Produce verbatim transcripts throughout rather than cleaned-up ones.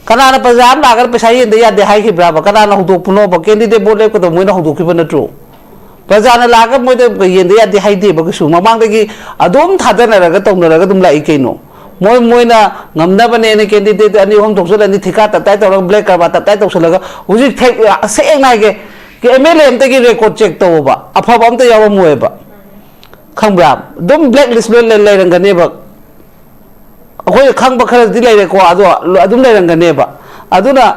ꯀꯅꯥꯅ ꯄ꯭ꯔꯖꯥ ꯑꯃ ꯂꯥꯛꯑꯒ ꯄꯩꯁꯥ ꯌꯦꯟꯗ ꯌꯥꯗꯦ ꯍꯥꯏꯈꯤꯕ꯭ꯔꯥꯕ? ꯀꯅꯥꯅ ꯍꯧꯗꯣꯛꯄꯅꯣꯕ? ꯀꯦꯟꯗꯤꯗꯦꯠ ꯚꯣꯠ ꯂꯦꯞꯀꯗꯕ ꯃꯣꯏꯅ ꯍꯧꯗꯣꯛꯈꯤꯕ ꯅꯠꯇ꯭ꯔꯣ? ꯄ꯭ꯔꯖꯥꯅ ꯂꯥꯛꯑꯒ ꯃꯣꯏꯗ ꯌꯦꯟꯗ ꯌꯥꯗꯦ ꯍꯥꯏꯗꯦꯕ ꯀꯩꯁꯨ꯫ ꯃꯃꯥꯡꯗꯒꯤ ꯑꯗꯨꯝ ꯊꯥꯗꯅꯔꯒ ꯇꯧꯅꯔꯒ ꯑꯗꯨꯝ ꯂꯥꯛꯏ ꯀꯩꯅꯣ꯫ ꯃꯣꯏ, ꯃꯣꯏꯅ ꯉꯝꯅꯕꯅꯦꯅ ꯀꯦꯟꯗꯤꯗꯦꯠ ꯑꯅꯤ ꯑꯍꯨꯝ ꯊꯣꯛꯆꯜꯂꯅꯤ, ꯊꯤꯀꯥ ꯇꯞꯇꯥꯏ ꯇꯧꯔꯒ, ꯕ꯭ꯂꯦꯛ ꯀꯔꯕꯥꯔ ꯇꯞꯇꯥꯏ ꯇꯧꯁꯜꯂꯒ, ꯍꯧꯖꯤꯛ ꯊꯦꯛ-, ꯁꯦꯡꯅ ꯍꯥꯏꯒꯦ, ꯑꯦꯝ ꯑꯦꯜ ꯑꯦ ꯑꯝꯇꯒꯤ ꯔꯦꯀꯣꯔꯠ ꯆꯦꯛ ꯇꯧꯑꯣꯕ, ꯑꯐꯕ ꯑꯝꯇ ꯌꯥꯎꯔꯝꯃꯣꯏꯕ꯫ ꯈꯪꯕ꯭ꯔꯥ? ꯑꯗꯨꯝ ꯕ꯭ꯂꯦꯛ ꯂꯤꯁ ꯂꯣꯏ ꯂꯩ-, ꯂꯩꯔꯝꯒꯅꯦꯕ꯫ ꯑꯩꯈꯣꯏꯅ ꯈꯪꯕ ꯈꯔꯗꯤ ꯂꯩꯔꯦꯀꯣ, ꯑꯗꯣ ꯑꯗꯨꯝ ꯂꯩꯔꯝꯒꯅꯦꯕ꯫ ꯑꯗꯨꯅ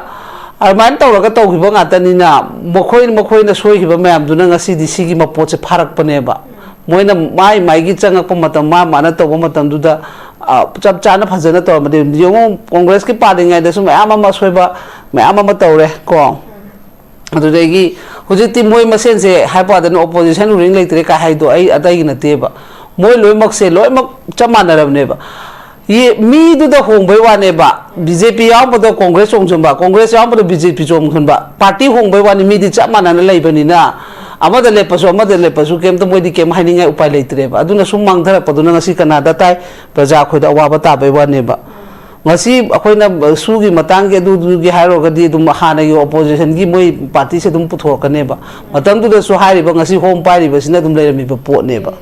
ꯑꯗꯨꯃꯥꯏꯅ ꯇꯧꯔꯒ ꯇꯧꯈꯤꯕ ꯉꯥꯛꯇꯅꯤꯅ, ꯃꯈꯣꯏ, ꯃꯈꯣꯏꯅ ꯁꯣꯏꯈꯤꯕ ꯃꯌꯥꯝꯗꯨꯅ ꯉꯁꯤꯗꯤ ꯁꯤꯒꯤ ꯃꯄꯣꯠꯁꯦ ꯐꯥꯔꯛꯄꯅꯦꯕ꯫ ꯃꯣꯏꯅ ꯃꯥꯏ ꯃꯥꯏꯒꯤ ꯆꯪꯉꯛꯄ ꯃꯇꯝ, ꯃꯥ ꯃꯥꯅ ꯇꯧꯕ ꯃꯇꯝꯗꯨꯗ, ꯑ, ꯆꯞ ꯆꯥꯅ ꯐꯖꯅ ꯇꯧꯔꯝꯃꯗꯤ꯫ ꯌꯦꯡꯉꯨ, ꯀꯣꯡꯒ꯭ꯔꯦꯁꯀꯤ ꯄꯥꯜꯂꯤꯉꯩꯗꯁꯨ ꯃꯌꯥꯝ ꯑꯃ ꯑꯁꯣꯏꯕ ꯃꯌꯥꯝ ꯑꯃ ꯇꯧꯔꯦ ꯀꯣ꯫ ꯑꯗꯨꯗꯒꯤ ꯍꯧꯖꯤꯛꯇꯤ ꯃꯣꯏ ꯃꯁꯦꯟꯁꯦ ꯍꯥꯏꯕ ꯋꯥꯗꯅ opposition ruling ꯂꯩꯇ꯭ꯔꯦ ꯀꯥꯏ ꯍꯥꯏꯗꯣ ꯑꯩ ꯑꯇꯩꯒꯤ ꯅꯠꯇꯦꯕ꯫ ꯃꯣꯏ ꯂꯣꯏꯅꯃꯛꯁꯦ ꯂꯣꯏꯅꯃꯛ ꯆꯞ ꯃꯥꯟꯅꯔꯕꯅꯦꯕ꯫ ꯌꯦ-, ꯃꯤꯗꯨꯗ ꯍꯣꯡꯕꯩ ꯋꯥꯅꯦꯕ꯫ ꯕꯤ ꯖꯦ ꯄꯤ ꯌꯥꯎꯔꯝꯕꯗꯣ ꯀꯣꯡꯒ꯭ꯔꯦꯁ ꯆꯣꯡꯁꯤꯟꯕ, ꯀꯣꯡꯒ꯭ꯔꯦꯁ ꯌꯥꯎꯔꯝꯕꯗꯣ ꯕꯤ ꯖꯦ ꯄꯤ ꯆꯣꯡꯁꯤꯟꯕ꯫ ꯄꯥꯔꯇꯤ ꯍꯣꯡꯕꯩ ꯋꯥꯅꯤ, ꯃꯤꯗꯤ ꯆꯞ ꯃꯥꯟꯅꯅ ꯂꯩꯕꯅꯤꯅ, ꯑꯃꯗ ꯂꯦꯞꯄꯁꯨ ꯑꯃꯗ ꯂꯦꯞꯄꯁꯨ ꯀꯩꯝꯇ ꯃꯣꯏꯗꯤ ꯀꯩꯝ ꯍꯥꯏꯅꯤꯡꯉꯥꯏ ꯎꯄꯥꯏ ꯂꯩꯇ꯭ꯔꯦꯕ꯫ ꯑꯗꯨꯅ ꯁꯨꯝ ꯃꯥꯡꯊꯔꯛꯄꯗꯨꯅ ꯉꯁꯤ ꯀꯅꯥꯗ ꯇꯥꯏ? ꯄ꯭ꯔꯖꯥ ꯑꯩꯈꯣꯏꯗ ꯑꯋꯥꯕ ꯇꯥꯕꯩ ꯋꯥꯅꯦꯕ꯫ ꯉꯁꯤ ꯑꯩꯈꯣꯏꯅ ꯁꯨꯒꯤ ꯃꯇꯥꯡꯒꯤ ꯑꯗꯨꯗꯨꯒꯤ ꯍꯥꯏꯔꯨꯔꯒꯗꯤ ꯑꯗꯨꯝ ꯍꯥꯟꯅꯒꯤ oppositionꯒꯤ ꯃꯣꯏ ꯄꯥꯔꯇꯤꯁꯦ ꯑꯗꯨꯝ ꯄꯨꯊꯣꯔꯛꯀꯅꯦꯕ꯫ ꯃꯇꯝꯗꯨꯗꯁꯨ ꯍꯥꯏꯔꯤꯕ ꯉꯁꯤ ꯍꯣꯝ ꯄꯥꯏꯔꯤꯕꯁꯤꯅ ꯑꯗꯨꯝ ꯂꯩꯔꯝꯃꯤꯕ ꯄꯣꯠꯅꯦꯕ꯫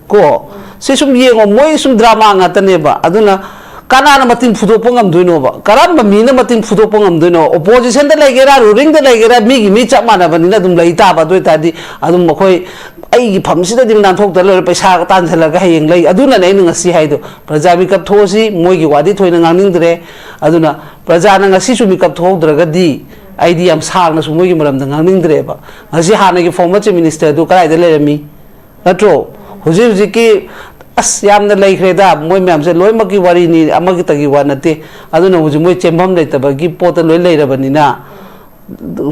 ꯀꯣ, ꯁꯤ ꯁꯨꯝ ꯌꯦꯡꯉꯣ, ꯃꯣꯏ ꯁꯨꯝ ꯗ꯭ꯔꯃꯥ ꯉꯥꯛꯇꯅꯦꯕ꯫ ꯑꯗꯨꯅ ꯀꯅꯥꯅ ꯃꯇꯤꯟ ꯐꯨꯗꯣꯛꯄ ꯉꯝꯗꯣꯏꯅꯣꯕ? ꯀꯔꯝꯕ ꯃꯤꯅ ꯃꯇꯤꯟ ꯐꯨꯗꯣꯛꯄ ꯉꯝꯗꯣꯏꯅꯣ? Oppositionꯗ ꯂꯩꯒꯦꯔꯥ, rulingꯗ ꯂꯩꯒꯦꯔꯥ, ꯃꯤꯒꯤ ꯃꯤ ꯆꯞ ꯃꯥꯟꯅꯕꯅꯤꯅ ꯑꯗꯨꯝ ꯂꯩ ꯇꯥꯕ꯫ ꯑꯗꯨ ꯑꯣꯏꯇꯥꯔꯗꯤ ꯑꯗꯨꯝ ꯑꯩꯈꯣꯏ ꯑꯩꯒꯤ ꯐꯝꯁꯤꯗꯗꯤ ꯅꯥꯟꯊꯣꯛꯇ ꯂꯣꯏꯔꯦ, ꯄꯩꯁꯥ ꯇꯥꯟꯁꯤꯜꯂꯒ ꯍꯌꯦꯡ ꯂꯩ꯫ ꯑꯗꯨꯅꯅꯦ ꯑꯩꯅ ꯉꯁꯤ ꯍꯥꯏꯗꯣ, ꯄ꯭ꯔꯖꯥ ꯃꯤꯀꯞ ꯊꯣꯛꯑꯁꯤ, ꯃꯣꯏꯒꯤ ꯋꯥꯗꯤ ꯊꯣꯏꯅ ꯉꯥꯡꯅꯤꯡꯗ꯭ꯔꯦ꯫ ꯑꯗꯨꯅ ꯄ꯭ꯔꯖꯥꯅ ꯉꯁꯤꯁꯨ ꯃꯤꯀꯞ ꯊꯣꯛꯍꯧꯗ꯭ꯔꯒꯗꯤ ꯑꯩꯗꯤ ꯌꯥꯝ ꯁꯥꯡꯅꯁꯨ ꯃꯣꯏꯒꯤ ꯃꯔꯝꯗ ꯉꯥꯡꯅꯤꯡꯗ꯭ꯔꯦꯕ꯫ ꯉꯁꯤ ꯍꯥꯟꯅꯒꯤ former Chief Ministerꯗꯨ ꯀꯗꯥꯏꯗ ꯂꯩꯔꯝꯃꯤ? ꯅꯠꯇ꯭ꯔꯣ? ꯍꯧꯖꯤꯛ ꯍꯧꯖꯤꯛꯀꯤ, ꯑꯁ, ꯌꯥꯝꯅ ꯂꯩꯈ꯭ꯔꯦꯗ, ꯃꯣꯏ ꯃꯌꯥꯝꯁꯦ ꯂꯣꯏꯅꯃꯛꯀꯤ ꯋꯥꯔꯤꯅꯤ, ꯑꯃꯒꯤꯇꯒꯤ ꯋꯥ ꯅꯠꯇꯦ꯫ ꯑꯗꯨꯅ ꯍꯧꯖꯤꯛ ꯃꯣꯏ ꯆꯦꯟꯐꯝ ꯂꯩꯇꯕꯒꯤ ꯄꯣꯠꯇ ꯂꯣꯏ ꯂꯩꯔꯕꯅꯤꯅ,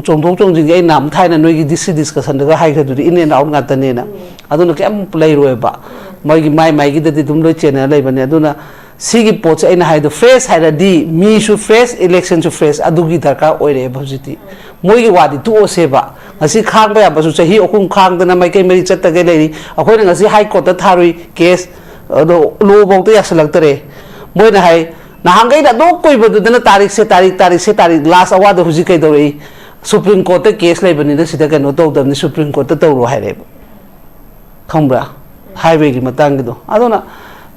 ꯆꯣꯡꯊꯣꯛ ꯆꯣꯡꯁꯤꯟꯒꯤ ꯑꯩ ꯅꯍꯥꯟ ꯊꯥꯏꯅ ꯅꯣꯏꯒꯤ ꯗꯤ ꯁꯤ discussionꯗꯒ ꯍꯥꯏꯈ꯭ꯔꯗꯨꯗꯤ, in and out ꯉꯥꯛꯇꯅꯦꯅ꯫ ꯑꯗꯨꯅ ꯀꯩꯝ ꯂꯩꯔꯣꯏꯕ, ꯃꯣꯏꯒꯤ ꯃꯥꯏ ꯃꯥꯏꯒꯤꯗꯗꯤ ꯑꯗꯨꯝ ꯂꯣꯏ ꯆꯦꯟꯅ ꯂꯩꯕꯅꯦ꯫ ꯑꯗꯨꯅ ꯁꯤꯒꯤ ꯄꯣꯠꯁꯦ ꯑꯩꯅ ꯍꯥꯏꯗꯣ, fresh ꯍꯥꯏꯔꯗꯤ ꯃꯤꯁꯨ fresh, electionꯁꯨ fresh, ꯑꯗꯨꯒꯤ ꯗꯔꯀꯥꯔ ꯑꯣꯏꯔꯛꯑꯦꯕ ꯍꯧꯖꯤꯛꯇꯤ꯫ ꯃꯣꯏꯒꯤ ꯋꯥꯗꯤ ꯇꯣꯛꯑꯁꯦꯕ꯫ ꯉꯁꯤ ꯈꯥꯡꯕ ꯌꯥꯕꯁꯨ ꯆꯍꯤ ꯑꯍꯨꯝ ꯈꯥꯡꯗꯅ ꯃꯥꯏꯀꯩ ꯃꯔꯤ ꯆꯠꯇꯒꯩ ꯂꯩꯔꯤ꯫ ꯑꯩꯈꯣꯏꯅ ꯉꯁꯤ High Courtꯇ ꯊꯥꯔꯨꯏ case, ꯑꯗꯣ ꯂꯣꯐꯧꯗ ꯌꯥꯁꯤꯜꯂꯛꯇꯔꯦ꯫ ꯃꯣꯏꯅ ꯍꯥꯏ, ꯅꯍꯥꯟꯈꯩꯗ ꯑꯗꯨꯛ ꯀꯨꯏꯕꯗꯨꯗꯅ ꯇꯥꯔꯤꯛꯁꯦ, ꯇꯥꯔꯤꯛ, ꯇꯥꯔꯤꯛꯁꯦ, ꯇꯥꯔꯤꯛ, ꯂꯥꯁ ꯑꯋꯥꯔꯗ ꯍꯧꯖꯤꯛ ꯀꯩꯗꯧꯔꯛꯏ? ꯁꯨꯄ꯭ꯔꯤꯝ ꯀꯣꯔꯠꯇ ꯀꯦꯁ ꯂꯩꯕꯅꯤꯅ ꯁꯤꯗ ꯀꯩꯅꯣ ꯇꯧꯗꯕꯅꯤ, ꯁꯨꯄ꯭ꯔꯤꯝ ꯀꯣꯔꯠꯇ ꯇꯧꯔꯣ ꯍꯥꯏꯔꯦꯕ꯫ ꯈꯪꯕ꯭ꯔꯥ? ꯍꯥꯏꯋꯦꯒꯤ ꯃꯇꯥꯡꯒꯤꯗꯣ꯫ ꯑꯗꯨꯅ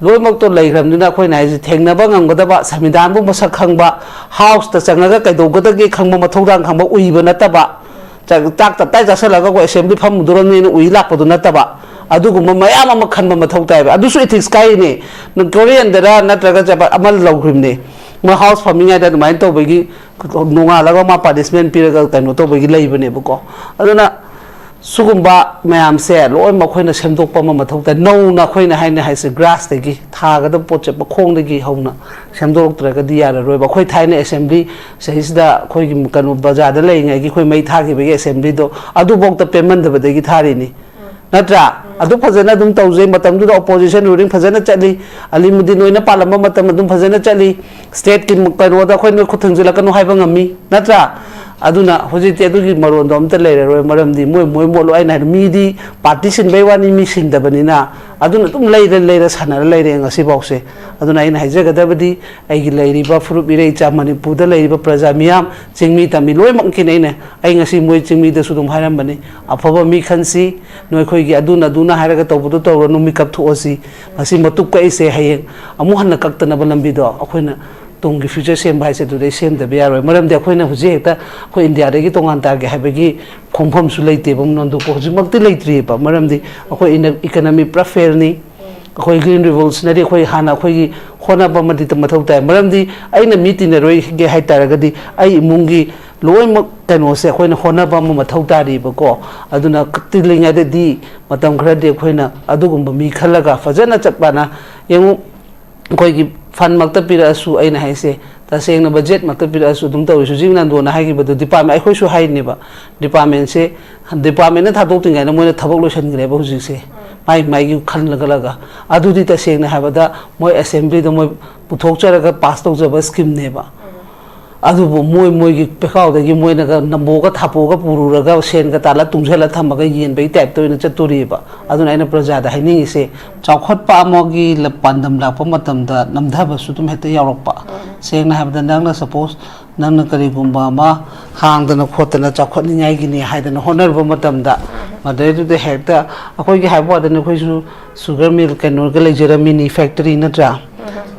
ꯂꯣꯏꯅꯃꯛꯇꯣ ꯂꯩꯈ꯭ꯔꯕꯅꯤꯅ ꯑꯩꯈꯣꯏꯅ ꯍꯥꯏꯁꯦ ꯊꯦꯡꯅꯕ ꯉꯝꯒꯗꯕ, ꯁꯪꯕꯤꯙꯥꯟꯕꯨ ꯃꯁꯛ ꯈꯪꯕ, ꯍꯥꯎꯁꯇ ꯆꯪꯉꯒ ꯀꯩꯗꯧꯒꯗꯒꯦ ꯈꯪꯕ, ꯃꯊꯧꯗꯥꯡ ꯈꯪꯕ, ꯎꯏꯕ ꯅꯠꯇꯕ, ꯆꯥꯛ, ꯆꯥꯛ ꯇꯞꯇꯥꯏ ꯆꯥꯁꯤꯜꯂꯒ ꯑꯩꯈꯣꯏ ꯑꯦꯁꯦꯝꯕ꯭ꯂꯤ ꯐꯝꯃꯨꯗꯣꯔꯝꯅꯦꯅ ꯎꯏ ꯂꯥꯛꯄꯗꯨ ꯅꯠꯇꯕ, ꯑꯗꯨꯒꯨꯝꯕ ꯃꯌꯥꯝ ꯑꯃ ꯈꯟꯕ ꯃꯊꯧ ꯇꯥꯏꯕ꯫ ꯑꯗꯨꯁꯨ ꯏꯊꯤꯛꯁ ꯀꯥꯏꯔꯤꯅꯦ꯫ ꯅꯪ ꯀꯣꯔꯤꯌꯟꯗꯔ ꯅꯠꯇ꯭ꯔꯒ ꯖꯄꯥꯟ ꯑꯃ ꯂꯧꯈ꯭ꯔꯤꯕꯅꯦ꯫ ꯃꯣꯏ ꯍꯥꯎꯁ ꯐꯝꯃꯤꯉꯩꯗ ꯑꯗꯨꯃꯥꯏꯅ ꯇꯧꯕꯒꯤ ꯅꯣꯡꯉꯥꯜꯂꯒ ꯃꯥ ꯄꯥꯅꯤꯁꯃꯦꯟ ꯄꯤꯔꯒ ꯀꯩꯅꯣ ꯇꯧꯕꯒꯤ ꯂꯩꯕꯅꯦꯕꯀꯣ꯫ ꯑꯗꯨꯅ ꯁꯤꯒꯨꯝꯕ ꯃꯌꯥꯝꯁꯦ ꯂꯣꯏꯅꯃꯛ ꯑꯩꯈꯣꯏꯅ ꯁꯦꯝꯗꯣꯛꯄ ꯑꯃ ꯃꯊꯧ ꯇꯥꯏ꯫ ꯅꯧꯅ ꯑꯩꯈꯣꯏꯅ ꯍꯥꯏꯅ ꯍꯥꯏꯁꯦ ꯒ꯭ꯔꯥꯁꯇꯒꯤ ꯊꯥꯒꯗꯕ ꯄꯣꯠꯁꯦ ꯃꯈꯣꯡꯗꯒꯤ ꯍꯧꯅ ꯁꯦꯝꯗꯣꯔꯛꯇ꯭ꯔꯒꯗꯤ ꯌꯥꯔꯔꯣꯏꯕ꯫ ꯑꯩꯈꯣꯏ ꯊꯥꯏꯅ ꯑꯦꯁꯦꯝꯕ꯭ꯂꯤ ꯁꯤꯗꯩꯁꯤꯗ ꯑꯩꯈꯣꯏꯒꯤ ꯀꯩꯅꯣ ꯕꯖꯥꯔꯗ ꯂꯩꯔꯤꯉꯩꯒꯤ ꯑꯩꯈꯣꯏ ꯃꯩ ꯊꯥꯈꯤꯕꯒꯤ ꯑꯦꯁꯦꯝꯕ꯭ꯂꯤꯗꯣ ꯑꯗꯨꯐꯥꯎꯗ ꯄꯦꯟꯃꯟꯗꯕꯗꯒꯤ ꯊꯥꯔꯤꯅꯤ꯫ ꯅꯠꯇ꯭ꯔꯥ? ꯑꯗꯨ ꯐꯖꯅ ꯑꯗꯨꯝ ꯇꯧꯖꯩ꯫ ꯃꯇꯝꯗꯨꯗ ꯑꯣꯄꯣꯖꯤꯁꯟ ꯔꯨꯂꯤꯡ ꯐꯖꯅ ꯆꯠꯂꯤ꯫ ꯑꯂꯤꯃꯨꯗꯤꯟ ꯑꯣꯏꯅ ꯄꯥꯜꯂꯝꯕ ꯃꯇꯝ ꯑꯗꯨꯝ ꯐꯖꯅ ꯆꯠꯂꯤ꯫ ꯁ꯭ꯇꯦꯠꯀꯤ ꯀꯩꯅꯣꯗ ꯑꯩꯈꯣꯏ ꯅꯣꯏ ꯈꯨꯠ ꯊꯤꯡꯖꯤꯜꯂꯛꯀꯅꯨ ꯍꯥꯏꯕ ꯉꯝꯃꯤ, ꯅꯠꯇ꯭ꯔꯥ? ꯑꯗꯨꯅ ꯍꯧꯖꯤꯛꯇꯤ ꯑꯗꯨꯒꯤ ꯃꯔꯣꯟꯗꯣ ꯑꯝꯇ ꯂꯩꯔꯔꯣꯏ꯫ ꯃꯔꯝꯗꯤ ꯃꯣꯏ, ꯃꯣꯏ ꯃꯣꯠꯂꯣ꯫ ꯑꯩꯅ ꯍꯥꯏꯗꯣ, ꯃꯤꯗꯤ ꯄꯥꯔꯇꯤ ꯁꯤꯟꯕꯩ ꯋꯥꯅꯤ, ꯃꯤ ꯁꯤꯟꯗꯕꯅꯤꯅ꯫ ꯑꯗꯨꯅ ꯑꯗꯨꯝ ꯂꯩꯔ ꯂꯩꯔ ꯁꯥꯟꯅꯔ ꯂꯩꯔꯦ ꯉꯁꯤꯐꯥꯎꯁꯦ꯫ ꯑꯗꯨꯅ ꯑꯩꯅ ꯍꯥꯏꯖꯒꯗꯕꯗꯤ, ꯑꯩꯒꯤ ꯂꯩꯔꯤꯕ ꯐꯨꯔꯨꯞ ꯏꯔꯩ ꯏꯆꯥ, ꯃꯅꯤꯄꯨꯔꯗ ꯂꯩꯔꯤꯕ ꯄ꯭ꯔꯖꯥ ꯃꯤꯌꯥꯝ, ꯆꯤꯡꯃꯤ ꯇꯝꯃꯤ ꯂꯣꯏꯅꯃꯛꯀꯤꯅꯦ ꯑꯩꯅ, ꯑꯩ ꯉꯁꯤ ꯃꯣꯏ ꯆꯤꯡꯃꯤꯗꯁꯨ ꯑꯗꯨꯝ ꯍꯥꯏꯔꯝꯕꯅꯤ, ꯑꯐꯕ ꯃꯤ ꯈꯟꯁꯤ, ꯅꯣꯏꯈꯣꯏꯒꯤ ꯑꯗꯨꯅ ꯑꯗꯨꯅ ꯍꯥꯏꯔꯒ ꯇꯧꯕꯗꯣ ꯇꯧꯔꯅꯨ, ꯃꯤꯀꯞ ꯊꯣꯛꯑꯁꯤ꯫ ꯉꯁꯤ ꯃꯇꯨꯞ ꯀꯛꯏꯁꯦ ꯍꯌꯦꯡ ꯑꯃꯨꯛ ꯍꯟꯅ ꯀꯛꯇꯅꯕ ꯂꯝꯕꯤꯗꯣ ꯑꯩꯈꯣꯏꯅ ꯇꯨꯡꯒꯤ ꯐ꯭ꯌꯨꯆꯔ ꯁꯦꯝꯕ ꯍꯥꯏꯁꯦ ꯑꯗꯨꯗꯩ ꯁꯦꯝꯗꯕ ꯌꯥꯔꯣꯏ꯫ ꯃꯔꯝꯗꯤ ꯑꯩꯈꯣꯏꯅ ꯍꯧꯖꯤꯛ ꯍꯦꯛꯇ ꯑꯩꯈꯣꯏ ꯏꯟꯗꯤꯌꯥꯗꯒꯤ ꯇꯣꯉꯥꯟ ꯇꯥꯒꯦ ꯍꯥꯏꯕꯒꯤ ꯈꯣꯡꯐꯝꯁꯨ ꯂꯩꯇꯦꯕ, ꯅꯣꯟꯗꯣꯛꯄ ꯍꯧꯖꯤꯛꯃꯛꯇꯤ ꯂꯩꯇ꯭ꯔꯤꯑꯕ꯫ ꯃꯔꯝꯗꯤ ꯑꯩꯈꯣꯏ ꯏꯅ-, ꯏꯀꯅꯃꯤ ꯄꯨꯔꯥ ꯐꯦꯜꯅꯤ꯫ ꯑꯩꯈꯣꯏ ꯒ꯭ꯔꯤꯟ ꯔꯤꯚꯣꯂꯨꯁꯅꯔꯤ ꯑꯩꯈꯣꯏ ꯍꯥꯟꯅ ꯑꯩꯈꯣꯏꯒꯤ ꯍꯣꯠꯅꯕ ꯑꯃꯗꯤ ꯃꯊꯧ ꯇꯥꯏ꯫ ꯃꯔꯝꯗꯤ ꯑꯩꯅ ꯃꯤ ꯇꯤꯟꯅꯔꯣꯏꯒꯦ ꯍꯥꯏ ꯇꯥꯔꯒꯗꯤ ꯑꯩ ꯏꯃꯨꯡꯒꯤ ꯂꯣꯏꯅꯃꯛ ꯀꯩꯅꯣꯁꯦ ꯑꯩꯈꯣꯏꯅ ꯍꯣꯠꯅꯕ ꯑꯃ ꯃꯊꯧ ꯇꯥꯔꯤꯕꯀꯣ꯫ ꯑꯗꯨꯅ ꯇꯤꯜꯂꯤꯉꯩꯗꯗꯤ ꯃꯇꯝ ꯈꯔꯗꯤ ꯑꯩꯈꯣꯏꯅ ꯑꯗꯨꯒꯨꯝꯕ ꯃꯤ ꯈꯜꯂꯒ ꯐꯖꯅ ꯆꯞ ꯃꯥꯟꯅ ꯌꯦꯡꯉꯨ꯫ ꯑꯩꯈꯣꯏꯒꯤ ꯐꯟꯃꯛꯇ ꯄꯤꯔꯛꯑꯁꯨ, ꯑꯩꯅ ꯍꯥꯏꯁꯦ, ꯇꯁꯦꯡꯅ ꯕꯖꯦꯠꯃꯛꯇ ꯄꯤꯔꯛꯑꯁꯨ ꯑꯗꯨꯝ ꯇꯧꯔꯤ꯫ ꯍꯧꯖꯤꯛ ꯅꯟꯗꯣꯅ ꯍꯥꯏꯈꯤꯕꯗꯣ, ꯗꯤꯄꯥꯔꯠꯃꯦꯟ, ꯑꯩꯈꯣꯏꯁꯨ ꯍꯥꯏꯔꯤꯅꯦꯕ, ꯗꯤꯄꯥꯔꯠꯃꯦꯟꯁꯦ, ꯗꯤꯄꯥꯔꯠꯃꯦꯟꯅ ꯊꯥꯗꯣꯛꯇ꯭ꯔꯤꯉꯩꯗ ꯃꯣꯏꯅ ꯊꯕꯛ ꯂꯣꯏꯁꯤꯟꯈ꯭ꯔꯦꯕ ꯍꯧꯖꯤꯛꯁꯦ꯫ ꯃꯥꯏ ꯃꯥꯏꯒꯤ ꯈꯜꯂꯒ꯫ ꯑꯗꯨꯗꯤ ꯇꯁꯦꯡꯅ ꯍꯥꯏꯕꯗ ꯃꯣꯏ ꯑꯦꯁꯦꯝꯕ꯭ꯂꯤꯗ ꯃꯣꯏ ꯄꯨꯊꯣꯛꯆꯔꯒ ꯄꯥꯁ ꯇꯧꯖꯕ ꯁ꯭ꯀꯤꯝꯅꯦꯕ꯫ ꯑꯗꯨꯕꯨ ꯃꯣꯏ ꯃꯣꯏꯒꯤ ꯄꯦꯈꯥꯎꯗꯒꯤ ꯃꯣꯏꯅꯒ ꯅꯝꯕꯣꯒ ꯊꯥꯄꯣꯛꯑꯒ ꯄꯨꯔꯨꯔꯒ ꯁꯦꯟꯒ ꯇꯥꯜꯂ ꯇꯨꯡꯁꯤꯜꯂ ꯊꯝꯃꯒ ꯌꯦꯟꯕꯒꯤ ꯇꯥꯏꯞꯇ ꯑꯣꯏꯅ ꯆꯠꯇꯣꯔꯤꯑꯕ꯫ ꯑꯗꯨꯅ ꯑꯩꯅ ꯄ꯭ꯔꯖꯥꯗ ꯍꯥꯏꯅꯤꯡꯉꯤꯁꯦ, ꯆꯥꯎꯈꯠꯄ ꯑꯃꯒꯤ ꯂ-, ꯄꯥꯟꯗꯝ ꯂꯥꯛꯄ ꯃꯇꯝꯗ ꯅꯝꯊꯕꯁꯨ ꯑꯗꯨꯝ ꯍꯦꯛꯇ ꯌꯥꯎꯔꯛꯄ꯫ ꯁꯦꯡꯅ ꯍꯥꯏꯕꯗ, ꯅꯪꯅ ꯁꯄꯣꯁ ꯅꯪꯅ ꯀꯔꯤꯒꯨꯝꯕ ꯑꯃ ꯍꯥꯡꯗꯅ ꯈꯣꯠꯇꯅ ꯆꯥꯎꯈꯠꯅꯤꯡꯉꯥꯏꯒꯤꯅꯤ ꯍꯥꯏꯗꯅ ꯍꯣꯠꯅꯔꯨꯕ ꯃꯇꯝꯗ, ꯃꯗꯩꯗꯨꯗ ꯍꯦꯛꯇ, ꯑꯩꯈꯣꯏꯒꯤ ꯍꯥꯏꯕ ꯋꯥꯗꯅꯤ, ꯑꯩꯈꯣꯏꯁꯨ ꯁꯨꯒꯔ ꯃꯤꯜ ꯀꯩꯅꯣꯒ ꯂꯩꯖꯔꯝꯃꯤꯅꯤ, ꯐꯦꯛꯇꯔꯤ ꯅꯠꯇ꯭ꯔꯥ?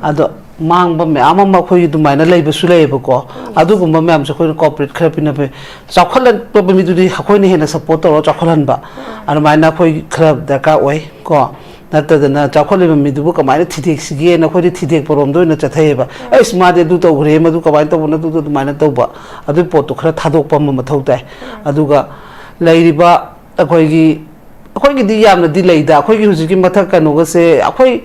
ꯑꯗꯣ ꯃꯥꯡꯕ ꯃꯌꯥꯝ ꯑꯃ ꯑꯩꯈꯣꯏꯒꯤ ꯑꯗꯨꯃꯥꯏꯅ ꯂꯩꯕꯁꯨ ꯂꯩꯌꯦꯕꯀꯣ꯫ ꯑꯗꯨꯒꯨꯝꯕ ꯃꯌꯥꯝꯁꯦ ꯑꯩꯈꯣꯏꯅ ꯀꯣꯑꯣꯄꯔꯦꯠ ꯈꯔ ꯄꯤꯅꯕ ꯐꯩ꯫ ꯆꯥꯎꯈꯠꯂꯛꯄ ꯃꯤꯗꯨꯗꯤ ꯑꯩꯈꯣꯏꯅ ꯍꯦꯟꯅ ꯁꯞꯄꯣꯔꯠ ꯇꯧꯔꯒ ꯆꯥꯎꯈꯠꯍꯟꯕ, ꯑꯗꯨꯃꯥꯏꯅ ꯑꯩꯈꯣꯏ ꯈꯔ ꯗꯔꯀꯥꯔ ꯑꯣꯏ ꯀꯣ꯫ ꯅꯠꯇꯗꯅ ꯆꯥꯎꯈꯠꯂꯤꯕ ꯃꯤꯗꯨꯕꯨ ꯀꯃꯥꯏꯅ ꯊꯤꯗꯦꯛꯁꯤꯒꯦꯅ ꯑꯩꯈꯣꯏꯗꯤ ꯊꯤꯗꯦꯛꯄꯔꯣꯝꯗ ꯑꯣꯏꯅ ꯆꯠꯊꯩꯑꯕ꯫ ꯑꯩꯁ, ꯃꯥꯗꯤ ꯑꯗꯨ ꯇꯧꯈ꯭ꯔꯦ, ꯃꯗꯨ ꯀꯃꯥꯏꯅ ꯇꯧꯕꯅꯣ, ꯑꯗꯨꯗꯣ ꯑꯗꯨꯃꯥꯏꯅ ꯇꯧꯕ, ꯑꯗꯨꯒꯤ ꯄꯣꯠꯇꯣ ꯈꯔ ꯊꯥꯗꯣꯛꯄ ꯑꯃ ꯃꯊꯧ ꯇꯥꯏ꯫ ꯑꯗꯨꯒ ꯂꯩꯔꯤꯕ ꯑꯩꯈꯣꯏꯒꯤ, ꯑꯩꯈꯣꯏꯒꯤꯗꯤ ꯌꯥꯝꯅꯗꯤ ꯂꯩꯗ, ꯑꯩꯈꯣꯏꯒꯤ ꯍꯧꯖꯤꯛꯀꯤ ꯃꯊꯛ ꯀꯩꯅꯣꯒꯁꯦ, ꯑꯩꯈꯣꯏ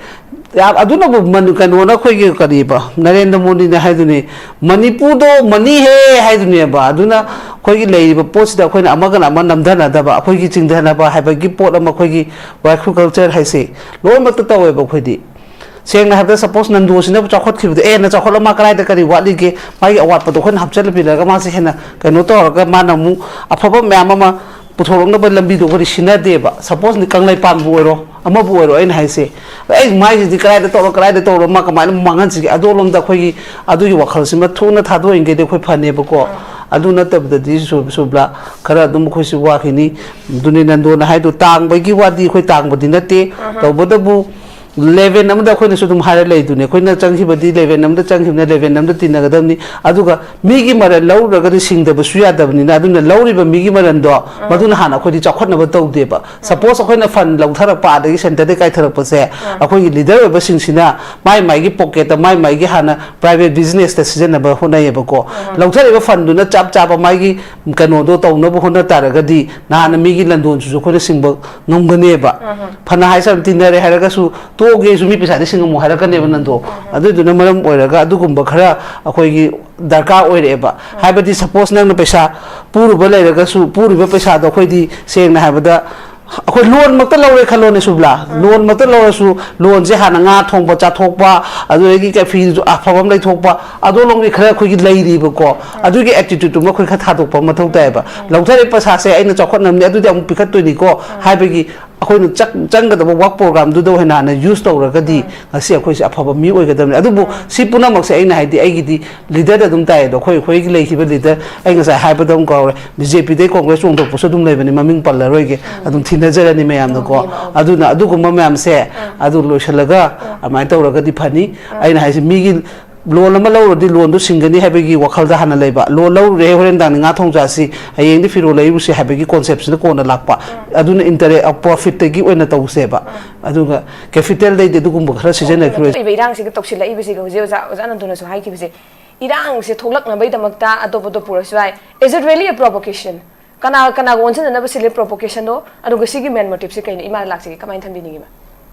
ꯌꯥꯝ, ꯑꯗꯨꯅꯕꯨ ꯃꯅꯤ-, ꯀꯩꯅꯣꯅ ꯑꯩꯈꯣꯏꯒꯤ ꯀꯔꯤꯕ, ꯅꯔꯦꯟꯗ꯭ꯔ ꯃꯣꯗꯤꯅ ꯍꯥꯏꯗꯨꯅꯤ, "ꯃꯅꯤꯄꯨꯔꯗꯣ ꯃꯅꯤ ꯍꯦ" ꯍꯥꯏꯗꯨꯅꯦꯕ꯫ ꯑꯗꯨꯅ ꯑꯩꯈꯣꯏꯒꯤ ꯂꯩꯔꯤꯕ ꯄꯣꯠꯁꯤꯗ ꯑꯩꯈꯣꯏꯅ ꯑꯃꯒꯅ ꯑꯃ ꯅꯝꯊꯅꯗꯕ, ꯑꯩꯈꯣꯏꯒꯤ ꯆꯤꯡꯊꯅꯕ ꯍꯥꯏꯕꯒꯤ ꯄꯣꯠ ꯑꯃ, ꯑꯩꯈꯣꯏꯒꯤ ꯋꯥꯏꯈ꯭ꯔꯨ ꯀꯜꯆꯔ ꯍꯥꯏꯁꯦ ꯂꯣꯏꯅꯃꯛꯇ ꯇꯧꯋꯦꯕ ꯑꯩꯈꯣꯏꯗꯤ꯫ ꯁꯦꯡꯅ ꯍꯥꯏꯕꯗ, ꯁꯄꯣꯁ ꯅꯟꯗꯣꯁꯤꯅꯕꯨ ꯆꯥꯎꯈꯠꯈꯤꯕꯗꯣ, ꯑꯦ, ꯅ ꯆꯥꯎꯈꯠꯂ ꯃꯥ ꯀꯗꯥꯏꯗ ꯀꯔꯤ ꯋꯥꯠꯂꯤꯒꯦ, ꯃꯥꯒꯤ ꯑꯋꯥꯠꯄꯗꯣ ꯑꯩꯈꯣꯏꯅ ꯍꯥꯞꯆꯤꯜꯂ ꯄꯤꯔꯒ ꯃꯥꯁꯦ ꯍꯦꯟꯅ ꯀꯩꯅꯣ ꯇꯧꯔꯒ ꯃꯥꯅ ꯑꯃꯨꯛ ꯑꯐꯕ ꯃꯌꯥꯝ ꯑꯃ ꯄꯨꯊꯣꯔꯛꯅꯕ ꯂꯝꯕꯤꯗꯣ ꯑꯩꯈꯣꯏꯗꯤ ꯁꯤꯟꯅꯗꯦꯕ꯫ ꯁꯄꯣꯁ ꯀꯪꯂꯩꯄꯥꯟꯕꯨ ꯑꯣꯏꯔꯣ, ꯑꯃꯕꯨ ꯑꯣꯏꯔꯣ, ꯑꯩꯅ ꯍꯥꯏꯁꯦ, ꯑꯩ ꯃꯥꯏꯁꯤꯗꯤ ꯀꯗꯥꯏꯗ ꯇꯧꯔ, ꯀꯗꯥꯏꯗ ꯇꯧꯔ ꯃꯥ ꯀꯃꯥꯏꯅ ꯃꯥꯡꯍꯟꯁꯤꯒꯦ, ꯑꯗꯣꯂꯣꯝꯗ ꯑꯩꯈꯣꯏꯒꯤ ꯑꯗꯨꯒꯤ ꯋꯥꯈꯜꯁꯤꯃ ꯊꯨꯅ ꯊꯥꯗꯣꯛꯏꯈꯩꯗꯤ ꯑꯩꯈꯣꯏ ꯐꯅꯦꯕꯀꯣ꯫ ꯑꯗꯨ ꯅꯠꯇꯕꯗꯗꯤ ꯁꯨ-, ꯁꯨꯕ꯭ꯂꯥ, ꯈꯔ ꯑꯗꯨꯝ ꯑꯩꯈꯣꯏꯁꯨ ꯋꯥꯈꯤꯅꯤ꯫ ꯑꯗꯨꯅꯤ ꯅꯟꯗꯣꯅ ꯍꯥꯏꯗꯣ, ꯇꯥꯡꯕꯒꯤ ꯋꯥꯗꯤ ꯑꯩꯈꯣꯏ ꯇꯥꯡꯕꯗꯤ ꯅꯠꯇꯦ꯫ ꯇꯧꯕꯇꯕꯨ ꯂꯦꯚꯦꯜ ꯑꯃꯗ ꯑꯩꯈꯣꯏꯅꯁꯨ ꯑꯗꯨꯝ ꯍꯥꯏꯔ ꯂꯩꯗꯨꯅꯤ, ꯑꯩꯈꯣꯏꯅ ꯆꯪꯈꯤꯕꯗꯤ ꯂꯦꯚꯦꯜ ꯑꯃꯗ ꯆꯪꯈꯤꯕꯅ ꯂꯦꯚꯦꯜ ꯑꯃꯗ ꯇꯤꯟꯅꯒꯗꯕꯅꯤ꯫ ꯑꯗꯨꯒ ꯃꯤꯒꯤ ꯃꯔꯜ ꯂꯧꯔꯨꯔꯒꯗꯤ ꯁꯤꯡꯗꯕꯁꯨ ꯌꯥꯗꯕꯅꯤꯅ, ꯑꯗꯨꯅ ꯂꯧꯔꯤꯕ ꯃꯤꯒꯤ ꯃꯔꯜꯗꯣ, ꯃꯗꯨꯅ ꯍꯥꯟꯅ ꯑꯩꯈꯣꯏꯗꯤ ꯆꯥꯎꯈꯠꯅꯕ ꯇꯧꯗꯦꯕ꯫ ꯁꯄꯣꯁ ꯑꯩꯈꯣꯏꯅ ꯐꯟ ꯂꯧꯊꯔꯛꯄ, ꯑꯗꯒꯤ ꯁꯦꯟꯇꯔꯗꯒꯤ ꯀꯥꯏꯊꯔꯛꯄꯁꯦ, ꯑꯩꯈꯣꯏꯒꯤ ꯂꯤꯗꯔ ꯑꯣꯏꯕꯁꯤꯡꯁꯤꯅ ꯃꯥꯏ ꯃꯥꯏꯒꯤ ꯄꯣꯀꯦꯠꯇ, ꯃꯥꯏ ꯃꯥꯏꯒꯤ ꯍꯥꯟꯅ ꯄ꯭ꯔꯥꯏꯚꯦꯠ ꯕꯤꯖꯤꯅꯦꯁꯇ ꯁꯤꯖꯤꯟꯅꯕ ꯍꯣꯠꯅꯩꯌꯦꯕꯀꯣ꯫ ꯂꯧꯊꯔꯛꯏꯕ ꯐꯟꯗꯨꯅ ꯆꯞ ꯆꯥꯕ ꯃꯥꯒꯤ ꯀꯩꯅꯣꯗꯣ ꯇꯧꯅꯕ ꯍꯣꯠꯅ ꯇꯥꯔꯒꯗꯤ, ꯅꯍꯥꯟꯅ ꯃꯤꯒꯤ ꯂꯟꯗꯣꯟꯁꯤꯁꯨ ꯑꯩꯈꯣꯏꯅ ꯁꯤꯡꯕ ꯉꯝꯒꯅꯦꯕ꯫ ꯐꯅ ꯍꯥꯏ ꯁꯥꯔ ꯇꯤꯟꯅꯔꯦ ꯍꯥꯏꯔꯒꯁꯨ, "ꯇꯣꯛꯑꯒꯦ, ꯑꯩꯁꯨ ꯃꯤ ꯄꯩꯁꯥꯗꯤ ꯁꯤꯡꯉꯝꯃꯣ" ꯍꯥꯏꯔꯛꯀꯅꯦꯕ ꯅꯟꯗꯣ꯫ ꯑꯗꯨꯗꯨꯅ ꯃꯔꯝ ꯑꯣꯏꯔꯒ ꯑꯗꯨꯒꯨꯝꯕ ꯈꯔ ꯑꯩꯈꯣꯏꯒꯤ ꯗꯔꯀꯥꯔ ꯑꯣꯏꯔꯛꯑꯦꯕ꯫ ꯍꯥꯏꯕꯗꯤ, ꯁꯄꯣꯁ ꯅꯪꯅ ꯄꯩꯁꯥ ꯄꯨꯔꯨꯕ ꯂꯩꯔꯒꯁꯨ, ꯄꯨꯔꯤꯕ ꯄꯩꯁꯥꯗꯣ ꯑꯩꯈꯣꯏꯗꯤ ꯁꯦꯡꯅ ꯍꯥꯏꯕꯗ ꯑꯩꯈꯣꯏ ꯂꯣꯟꯃꯛꯇ ꯂꯧꯔꯦ ꯈꯜꯂꯣꯅꯦ ꯁꯨꯕ꯭ꯂꯥ, ꯂꯣꯟꯃꯛꯇ ꯂꯧꯔꯁꯨ ꯂꯣꯟꯁꯦ ꯍꯥꯟꯅ ꯉꯥ ꯊꯣꯡꯕ ꯆꯥꯊꯣꯛꯄ, ꯑꯗꯨꯗꯒꯤ ꯀꯦꯐꯤꯗꯨꯁꯨ ꯑꯐꯕ ꯑꯃ ꯂꯩꯊꯣꯛꯄ, ꯑꯗꯣꯝꯂꯣꯝꯒꯤ ꯈꯔ ꯑꯩꯈꯣꯏꯒꯤ ꯂꯩꯔꯤꯕꯀꯣ, ꯑꯗꯨꯒꯤ ꯑꯦꯇꯤꯇ꯭ꯌꯨꯠꯇꯨꯃ ꯑꯩꯈꯣꯏ ꯈꯔ ꯊꯥꯗꯣꯛꯄ ꯃꯊꯧ ꯇꯥꯏꯌꯦꯕ꯫ ꯂꯧꯊꯔꯛꯏ ꯄꯩꯁꯥꯁꯦ ꯑꯩꯅ ꯆꯥꯎꯈꯠꯅꯕꯅꯤ, ꯑꯗꯨꯗꯤ ꯑꯃꯨꯛ ꯄꯤꯈꯠꯇꯣꯏꯅꯤꯀꯣ ꯍꯥꯏꯕꯒꯤ ꯑꯩꯈꯣꯏꯅ ꯆꯪ- ꯆꯪꯒꯗꯕ ꯋꯥꯔꯛ ꯄ꯭ꯔꯣꯒ꯭ꯔꯥꯝꯗꯨꯗ ꯑꯣꯏꯅ ꯍꯥꯟꯅ ꯌꯨꯁ ꯇꯧꯔꯒꯗꯤ ꯉꯁꯤ ꯑꯩꯈꯣꯏꯁꯦ ꯑꯐꯕ ꯃꯤ ꯑꯣꯏꯒꯗꯕꯅꯤ꯫ ꯑꯗꯨꯕꯨ ꯁꯤ ꯄꯨꯝꯅꯃꯛꯁꯦ ꯑꯩꯅ ꯍꯥꯏꯗꯤ ꯑꯩꯒꯤꯗꯤ ꯂꯤꯗꯔꯗ ꯑꯗꯨꯝ ꯇꯥꯏ ꯑꯗꯣ, ꯑꯩꯈꯣꯏ ꯑꯩꯈꯣꯏꯒꯤ ꯂꯩꯈꯤꯕ ꯂꯤꯗꯔ, ꯑꯩ ꯉꯁꯥꯏ ꯍꯥꯏꯕꯗ ꯑꯃꯨꯛ ꯀꯥꯎꯔꯦ, ꯕꯤ ꯖꯦ ꯄꯤꯗꯩ ꯀꯣꯡꯒ꯭ꯔꯦꯁ ꯆꯣꯡꯊꯣꯛꯄꯁꯨ ꯑꯗꯨꯝ ꯂꯩꯕꯅꯤ, ꯃꯃꯤꯡ ꯄꯜꯂꯔꯣꯏꯒꯦ, ꯑꯗꯨꯝ ꯊꯤꯅꯖꯔꯅꯤ ꯃꯌꯥꯝꯅꯀꯣ꯫ ꯑꯗꯨꯅ ꯑꯗꯨꯒꯨꯝꯕ ꯃꯌꯥꯝꯁꯦ ꯑꯗꯨ ꯂꯣꯏꯁꯤꯜꯂꯒ ꯑꯗꯨꯃꯥꯏꯅ ꯇꯧꯔꯒꯗꯤ ꯐꯅꯤ꯫ ꯑꯩꯅ ꯍꯥꯏꯁꯦ, ꯃꯤꯒꯤ ꯂꯣꯟ ꯑꯃ ꯂꯧꯔꯗꯤ ꯂꯣꯟꯗꯣ ꯁꯤꯡꯒꯅꯤ ꯍꯥꯏꯕꯒꯤ ꯋꯥꯈꯜꯗ ꯍꯥꯟꯅ ꯂꯩꯕ, ꯂꯣꯟ ꯂꯧꯔꯨꯔꯦ, ꯍꯣꯔꯦꯟ ꯅꯨꯡꯗꯥꯡꯗꯤ ꯉꯥ ꯊꯣꯡ ꯆꯥꯁꯤ, ꯍꯌꯦꯡꯗꯤ ꯐꯤꯔꯣꯜ ꯂꯩꯔꯨꯁꯤ ꯍꯥꯏꯕꯒꯤ ꯀꯣꯟꯁꯦꯞꯁꯤꯅ ꯀꯣꯟꯅ ꯂꯥꯛꯄ꯫ ꯑꯗꯨꯅ ꯏꯟꯇꯔꯦ ꯄ꯭ꯔꯣꯐꯤꯠꯇꯒꯤ ꯑꯣꯏꯅ ꯇꯧꯁꯦꯕ꯫ ꯑꯗꯨꯒ ꯀꯦꯄꯤꯇꯦꯜꯗꯩꯗꯤ ꯑꯗꯨꯒꯨꯝꯕ ꯈꯔ ꯁꯤꯖꯤꯟꯅꯈꯤꯔꯣꯏ꯫ ꯊꯣꯛꯂꯛꯂꯤꯕ ꯏꯔꯥꯡꯁꯤꯒ ꯇꯧꯁꯤꯜꯂꯛꯏꯕꯁꯤꯒ ꯍꯧꯖꯤꯛ ꯑꯣꯖꯥ ꯑꯣꯖꯥ ꯅꯟꯗꯨꯅꯁꯨ ꯍꯥꯏꯈꯤꯕꯁꯦ, ꯏꯔꯥꯡꯁꯦ ꯊꯣꯛꯂꯛꯅꯕꯒꯤꯗꯃꯛꯇ ꯑꯇꯣꯞ ꯑꯇꯣꯞ ꯄꯨꯔꯁꯨ ꯌꯥꯏ꯫ Is it really a provocation? ꯀꯅꯥ ꯀꯅꯥꯒ ꯑꯣꯟꯁꯤꯟꯅꯅꯕ ꯁꯤꯜꯂꯤ provocationꯗꯣ? ꯑꯗꯨꯒ ꯁꯤꯒꯤ main motiveꯁꯦ ꯀꯩꯅꯣ? ꯏꯃꯥꯗ ꯂꯥꯛꯆꯒꯦ, ꯀꯃꯥꯏꯅ ꯊꯝꯕꯤꯅꯤꯡꯉꯤ, ꯏꯃꯥ?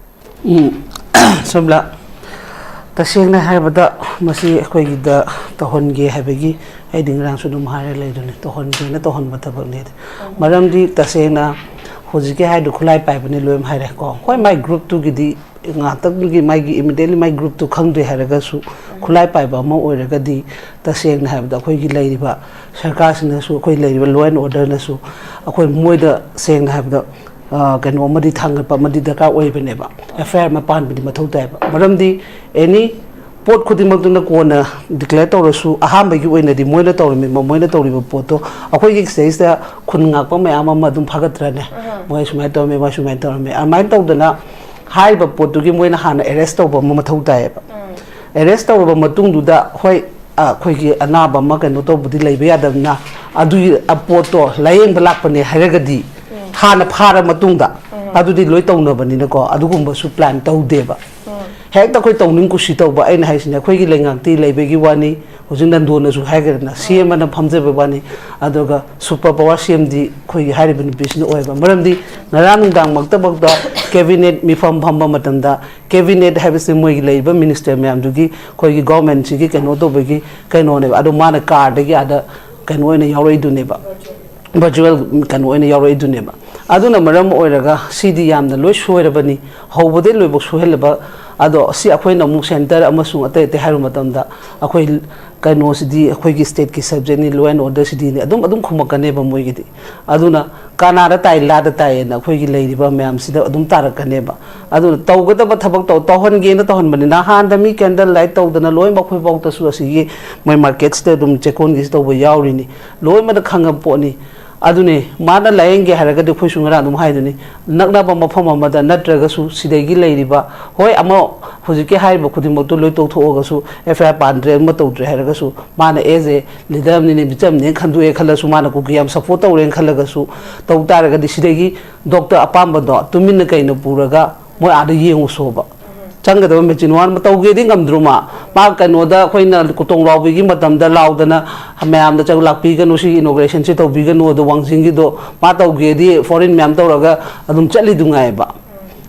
ꯎꯝ, ꯁꯣꯝꯂꯥ, ꯇꯁꯦꯡꯅ ꯍꯥꯏꯔꯕꯗ ꯃꯁꯤ ꯑꯩꯈꯣꯏꯒꯤꯗ ꯇꯧꯍꯟꯒꯦ ꯍꯥꯏꯕꯒꯤ ꯑꯩꯗꯤ ꯉꯔꯥꯡꯁꯨ ꯑꯗꯨꯝ ꯍꯥꯏꯔ ꯂꯩꯗꯨꯅꯤ, ꯇꯧꯍꯟꯒꯦꯅ ꯇꯧꯍꯟꯕ ꯊꯕꯛꯅꯤ꯫ ꯃꯔꯝꯗꯤ ꯇꯁꯦꯡꯅ ꯍꯧꯖꯤꯛꯀꯤ ꯍꯥꯏꯗꯣ ꯈꯨꯠꯂꯥꯏ ꯄꯥꯏꯕꯅꯤ ꯂꯣꯏꯅ ꯍꯥꯏꯔꯦꯀꯣ꯫ ꯍꯣꯏ, ꯃꯥꯏ ꯒ꯭ꯔꯨꯞꯇꯨꯒꯤꯗꯤ ꯉꯥꯛꯇꯪꯗꯨꯒꯤ ꯃꯥꯒꯤ immediately ꯃꯥꯏ ꯒ꯭ꯔꯨꯞꯇꯨ ꯈꯪꯗ꯭ꯔꯦ ꯍꯥꯏꯔꯒꯁꯨ, ꯈꯨꯠꯂꯥꯏ ꯄꯥꯏꯕ ꯑꯃ ꯑꯣꯏꯔꯒꯗꯤ ꯇꯁꯦꯡꯅ ꯍꯥꯏꯕꯗ ꯑꯩꯈꯣꯏꯒꯤ ꯂꯩꯔꯤꯕ ꯁꯔꯀꯥꯔꯁꯤꯅꯁꯨ, ꯑꯩꯈꯣꯏ ꯂꯩꯔꯤꯕ law and orderꯅꯁꯨ ꯑꯩꯈꯣꯏ ꯃꯣꯏꯗ ꯁꯦꯡꯅ ꯍꯥꯏꯕꯗ ꯑ, ꯀꯩꯅꯣ ꯑꯃꯗꯤ ꯊꯥꯡꯒꯠꯄ ꯑꯃꯗꯤ ꯗꯔꯀꯥꯔ ꯑꯣꯏꯕꯅꯦꯕ꯫ ꯑꯦꯐ ꯑꯥꯏ ꯑꯥꯔ ꯑꯃ ꯄꯥꯟꯕꯗꯤ ꯃꯊꯧ ꯇꯥꯏꯕ꯫ ꯃꯔꯝꯗꯤ ꯑꯦꯅꯤ ꯄꯣꯠ ꯈꯨꯗꯤꯡꯃꯛꯇꯨꯅ ꯀꯣꯟꯅ declare ꯇꯧꯔꯁꯨ, ꯑꯍꯥꯟꯕꯒꯤ ꯑꯣꯏꯅꯗꯤ ꯃꯣꯏꯅ ꯇꯧꯔꯝꯃꯤꯕ, ꯃꯣꯏꯅ ꯇꯧꯔꯤꯕ ꯄꯣꯠꯇꯣ ꯑꯩꯈꯣꯏꯒꯤ ꯁꯤꯗꯩꯁꯤꯗ ꯈꯨꯟ ꯉꯥꯛꯄ ꯃꯌꯥꯝ ꯑꯃ ꯑꯗꯨꯝ ꯐꯥꯒꯠꯇ꯭ꯔꯅꯦ? ꯃꯣꯏ ꯁꯨꯃꯥꯏꯅ ꯇꯧꯔꯝꯃꯤ, ꯃꯣꯏ ꯁꯨꯃꯥꯏꯅ ꯇꯧꯔꯝꯃꯤ꯫ ꯑꯗꯨꯃꯥꯏꯅ ꯇꯧꯗꯅ ꯍꯥꯏꯔꯤꯕ ꯄꯣꯠꯇꯨꯒꯤ ꯃꯣꯏꯅ ꯍꯥꯟꯅ arrest ꯇꯧꯕ ꯑꯃ ꯃꯊꯧ ꯇꯥꯏꯌꯦꯕ꯫ Arrest ꯇꯧꯔꯕ ꯃꯇꯨꯡꯗꯨꯗ, ꯍꯣꯏ, ꯑ, ꯑꯩꯈꯣꯏꯒꯤ ꯑꯅꯥꯕ ꯑꯃ ꯀꯩꯅꯣ ꯇꯧꯕꯗꯤ ꯂꯩꯕ ꯌꯥꯗꯕꯅꯤꯅ, ꯑꯗꯨꯒꯤ ꯄꯣꯠꯇꯣ ꯂꯥꯌꯦꯡꯕ ꯂꯥꯛꯄꯅꯦ ꯍꯥꯏꯔꯒꯗꯤ, ꯍꯥꯟꯅ ꯐꯥꯔ ꯃꯇꯨꯡꯗ, ꯑꯗꯨꯗꯤ ꯂꯣꯏ ꯇꯧꯅꯕꯅꯤꯅꯀꯣ, ꯑꯗꯨꯒꯨꯝꯕꯁꯨ plan ꯇꯧꯗꯦꯕ꯫ ꯍꯦꯛꯇ ꯑꯩꯈꯣꯏ ꯇꯧꯅꯤꯡ ꯀꯨꯁꯤ ꯇꯧꯕ, ꯑꯩꯅ ꯍꯥꯏꯁꯤꯅꯦ, ꯑꯩꯈꯣꯏꯒꯤ ꯂꯩꯉꯥꯛꯇꯤ ꯂꯩꯕꯒꯤ ꯋꯥꯅꯤ, ꯍꯧꯖꯤꯛ ꯅꯟꯗꯣꯟꯅꯁꯨ ꯍꯥꯏꯈ꯭ꯔꯦꯗꯅ, ꯁꯤ ꯑꯦꯝ ꯑꯅ ꯐꯝꯖꯕ ꯋꯥꯅꯤ, ꯑꯗꯨꯒ super power ꯁꯤ ꯑꯦꯝꯗꯤ ꯑꯩꯈꯣꯏꯒꯤ ꯍꯥꯏꯔꯤꯕ ꯅꯨꯄꯤꯁꯤꯅ ꯑꯣꯏꯕ꯫ ꯃꯔꯝꯗꯤ ꯉꯔꯥꯡ ꯅꯨꯡꯗꯥꯡꯃꯛꯇꯃꯛꯇ cabinet ꯃꯤꯐꯝ ꯐꯝꯕ ꯃꯇꯝꯗ, cabinet ꯍꯥꯏꯕꯁꯤ ꯃꯣꯏꯒꯤ ꯂꯩꯔꯤꯕ minister ꯃꯌꯥꯝꯗꯨꯒꯤ ꯑꯩꯈꯣꯏꯒꯤ governmentꯁꯤꯒꯤ ꯀꯩꯅꯣ ꯇꯧꯕꯒꯤ ꯀꯩꯅꯣꯅꯦꯕ꯫ ꯑꯗꯣ ꯃꯥꯅ carꯗꯒꯤ ꯑꯥꯗ ꯀꯩꯅꯣ ꯑꯣꯏꯅ ꯌꯥꯎꯔꯛꯏꯗꯨꯅꯦꯕ꯫ ꯚꯔꯆꯨꯋꯦꯜ ꯀꯩꯅꯣ ꯑꯣꯏꯅ ꯌꯥꯎꯔꯛꯏꯗꯨꯅꯦꯕ꯫ ꯑꯗꯨꯅ ꯃꯔꯝ ꯑꯣꯏꯔꯒ ꯁꯤꯗꯤ ꯌꯥꯝꯅ ꯂꯣꯏ ꯁꯣꯏꯔꯕꯅꯤ, ꯍꯧꯕꯗꯩ ꯂꯣꯏꯕꯧ ꯁꯣꯏꯍꯜꯂꯕ꯫ ꯑꯗꯣ ꯁꯤ ꯑꯩꯈꯣꯏꯅ ꯑꯃꯨꯛ ꯁꯦꯟꯇꯔ ꯑꯃꯁꯨꯡ ꯑꯇꯩ ꯑꯇꯩ ꯍꯥꯏꯔꯨ ꯃꯇꯝꯗ, ꯑꯩꯈꯣꯏ ꯀꯩꯅꯣꯁꯤꯗꯤ ꯑꯩꯈꯣꯏꯒꯤ ꯁ꯭ꯇꯦꯠꯀꯤ ꯁꯕꯖꯦꯛꯅꯤ, ꯂꯣ ꯑꯦꯟ ꯑꯣꯔꯗꯔꯁꯤꯗꯤꯅꯦ, ꯑꯗꯨꯝ ꯑꯗꯨꯝ ꯈꯨꯝꯃꯛꯀꯅꯦꯕ ꯃꯣꯏꯒꯤꯗꯤ꯫ ꯑꯗꯨꯅ ꯀꯅꯥꯗ ꯇꯥꯏ, ꯂꯥꯗ ꯇꯥꯏꯌꯦꯅ ꯑꯩꯈꯣꯏꯒꯤ ꯂꯩꯔꯤꯕ ꯃꯌꯥꯝꯁꯤꯗ ꯑꯗꯨꯝ ꯇꯥꯔꯛꯀꯅꯦꯕ꯫ ꯑꯗꯨꯅ ꯇꯧꯒꯗꯕ ꯊꯕꯛ ꯇꯧ ꯇꯧꯍꯟꯒꯦꯅ ꯇꯧꯍꯟꯕꯅꯤ꯫ ꯅꯍꯥꯟꯗ ꯃꯤ ꯀꯦꯟꯗꯜ ꯂꯥꯏꯠ ꯇꯧꯗꯅ ꯂꯣꯏꯅꯃꯛ ꯑꯩꯈꯣꯏꯐꯥꯎꯗꯁꯨ ꯑꯁꯤꯒꯤ ꯃꯣꯏ ꯃꯥꯔꯀꯦꯠꯁꯤꯗ ꯑꯗꯨꯝ ꯆꯦꯛꯀꯣꯟꯒꯤꯁꯤ ꯇꯧꯕ ꯌꯥꯎꯔꯤꯅꯤ꯫ ꯂꯣꯏꯅꯃꯛ ꯈꯪꯉꯕ ꯄꯣꯠꯅꯤ꯫ ꯑꯗꯨꯅꯦ, ꯃꯥꯅ ꯂꯥꯏꯌꯦꯡꯒꯦ ꯍꯥꯏꯔꯒꯗꯤ ꯑꯩꯈꯣꯏꯁꯨ ꯉꯔꯥꯡ ꯑꯗꯨꯝ ꯍꯥꯏꯗꯨꯅꯤ, ꯅꯛꯅꯕ ꯃꯐꯝ ꯑꯃꯗ ꯅꯠꯇ꯭ꯔꯒꯁꯨ ꯁꯤꯗꯒꯤ ꯂꯩꯔꯤꯕ, ꯍꯣꯏ, ꯑꯃ ꯍꯧꯖꯤꯛꯀꯤ ꯍꯥꯏꯔꯤꯕ ꯈꯨꯗꯤꯡꯃꯛꯇꯨ ꯂꯣꯏ ꯇꯣꯛꯊꯣꯛꯑꯒꯁꯨ, ꯑꯦꯐ ꯑꯥꯏ ꯑꯥꯔ ꯄꯥꯟꯗ꯭ꯔꯦ, ꯑꯃ ꯇꯧꯗ꯭ꯔꯦ ꯍꯥꯏꯔꯒꯁꯨ, ꯃꯥꯅ ꯑꯦꯖ ꯑꯦ ꯂꯤꯗꯔ ꯑꯃꯅꯤꯅꯦ, ꯃꯤꯆꯝꯅꯦꯅ ꯈꯟꯗꯣꯛꯑꯦ ꯈꯜꯂꯁꯨ, ꯃꯥꯅ ꯀꯨꯀꯤ ꯌꯥꯝ ꯁꯞꯄꯣꯔꯠ ꯇꯧꯔꯦꯅ ꯈꯜꯂꯒꯁꯨ, ꯇꯧ ꯇꯥꯔꯒꯗꯤ ꯁꯤꯗꯒꯤ ꯗꯣꯛꯇꯔ ꯑꯄꯥꯝꯕꯗꯣ ꯇꯨꯃꯤꯟꯅ ꯀꯩꯅ ꯄꯨꯔꯒ ꯃꯣꯏ ꯑꯥꯗ ꯌꯦꯡꯉꯨꯁꯣꯕ꯫ ꯆꯪꯒꯗꯕ ꯃꯦꯆꯤꯟ ꯋꯥꯟ ꯇꯧꯒꯦꯗꯤ ꯉꯝꯗ꯭ꯔꯣ ꯃꯥ? ꯃꯥ ꯀꯩꯅꯣꯗ ꯑꯩꯈꯣꯏꯅ ꯀꯣꯇꯣꯡ ꯂꯥꯎꯕꯤꯒꯤ ꯃꯇꯝꯗ ꯂꯥꯎꯗꯅ ꯃꯌꯥꯝꯗ ꯆꯪ ꯂꯥꯛꯄꯤꯒꯅꯨ, ꯁꯤꯒꯤ ꯏꯅꯣꯒ꯭ꯔꯦꯁꯟꯁꯤ ꯇꯧꯕꯤꯒꯅꯨ, ꯑꯗꯣ ꯋꯥꯡꯖꯤꯡꯒꯤꯗꯣ ꯃꯥ ꯇꯧꯒꯦꯗꯤ ꯐꯣꯔꯤꯟ ꯃꯌꯥꯝ ꯇꯧꯔꯒ ꯑꯗꯨꯝ ꯆꯠꯂꯤꯗꯨ ꯉꯥꯏꯕ꯫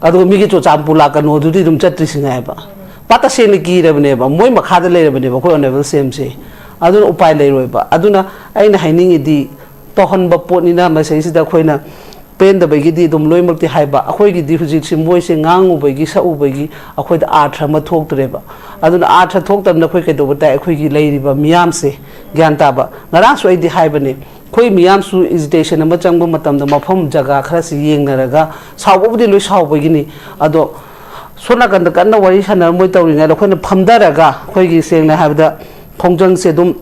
ꯑꯗꯨꯒ ꯃꯤꯒꯤ ꯆꯨꯔꯆꯥꯟꯄꯨꯔ ꯂꯥꯛꯀꯅꯨ ꯑꯗꯨꯗꯤ ꯑꯗꯨꯝ ꯆꯠꯇ꯭ꯔꯤꯁꯤ ꯉꯥꯏꯕ꯫ ꯃꯥ ꯇꯁꯦꯡꯅ ꯀꯤꯔꯕꯅꯦꯕ, ꯃꯣꯏ ꯃꯈꯥꯗ ꯂꯩꯔꯕꯅꯦꯕ ꯑꯩꯈꯣꯏ ꯑꯣꯅꯦꯕꯜ ꯁꯤ ꯑꯦꯝꯁꯦ꯫ ꯑꯗꯨꯅ ꯎꯄꯥꯏ ꯂꯩꯔꯣꯏꯕ꯫ ꯑꯗꯨꯅ ꯑꯩꯅ ꯍꯥꯏꯅꯤꯡꯉꯤꯗꯤ, ꯇꯧꯍꯟꯕ ꯄꯣꯠꯅꯤꯅ ꯃꯁꯤꯁꯤꯗ ꯑꯩꯈꯣꯏꯅ ꯄꯦꯟꯗꯕꯒꯤꯗꯤ ꯑꯗꯨꯝ ꯂꯣꯏꯅꯃꯛꯇꯤ ꯍꯥꯏꯕ꯫ ꯑꯩꯈꯣꯏꯒꯤꯗꯤ ꯍꯧꯖꯤꯛꯁꯤ ꯃꯣꯏꯁꯦ ꯉꯥꯡꯉꯨꯕꯒꯤ, ꯁꯛꯎꯕꯒꯤ ꯑꯩꯈꯣꯏꯗ ꯑꯥꯔꯊ ꯑꯃ ꯊꯣꯛꯇ꯭ꯔꯦꯕ꯫ ꯑꯗꯨꯅ ꯑꯥꯔꯊ ꯊꯣꯛꯇꯕꯅ ꯑꯩꯈꯣꯏ ꯀꯩꯗꯧꯕ ꯇꯥꯏ? ꯑꯩꯈꯣꯏꯒꯤ ꯂꯩꯔꯤꯕ ꯃꯤꯌꯥꯝꯁꯦ ꯒ꯭ꯌꯥꯟ ꯇꯥꯕ꯫ ꯉꯔꯥꯡꯁꯨ ꯑꯩꯗꯤ ꯍꯥꯏꯕꯅꯦ, ꯑꯩꯈꯣꯏ ꯃꯤꯌꯥꯝꯁꯨ ꯏꯖꯤꯇꯦꯁꯟ ꯑꯃ ꯆꯪꯕ ꯃꯇꯝꯗ ꯃꯐꯝ ꯖꯒꯥ ꯈꯔꯁꯤ ꯌꯦꯡꯅꯔꯒ, ꯁꯥꯎꯕꯕꯨꯗꯤ ꯂꯣꯏ ꯁꯥꯎꯕꯒꯤꯅꯤ, ꯑꯗꯣ ꯁꯣꯝ ꯅꯥꯀꯟꯗ ꯀꯟꯅ ꯋꯥꯔꯤ ꯁꯥꯟꯅꯔ ꯃꯣꯏ ꯇꯧꯔꯤꯉꯩꯗ ꯑꯩꯈꯣꯏꯅ ꯐꯝꯊꯔꯒ, ꯑꯩꯈꯣꯏꯒꯤ ꯁꯦꯡꯅ ꯍꯥꯏꯕꯗ ꯈꯣꯡꯖꯪꯁꯦ ꯑꯗꯨꯝ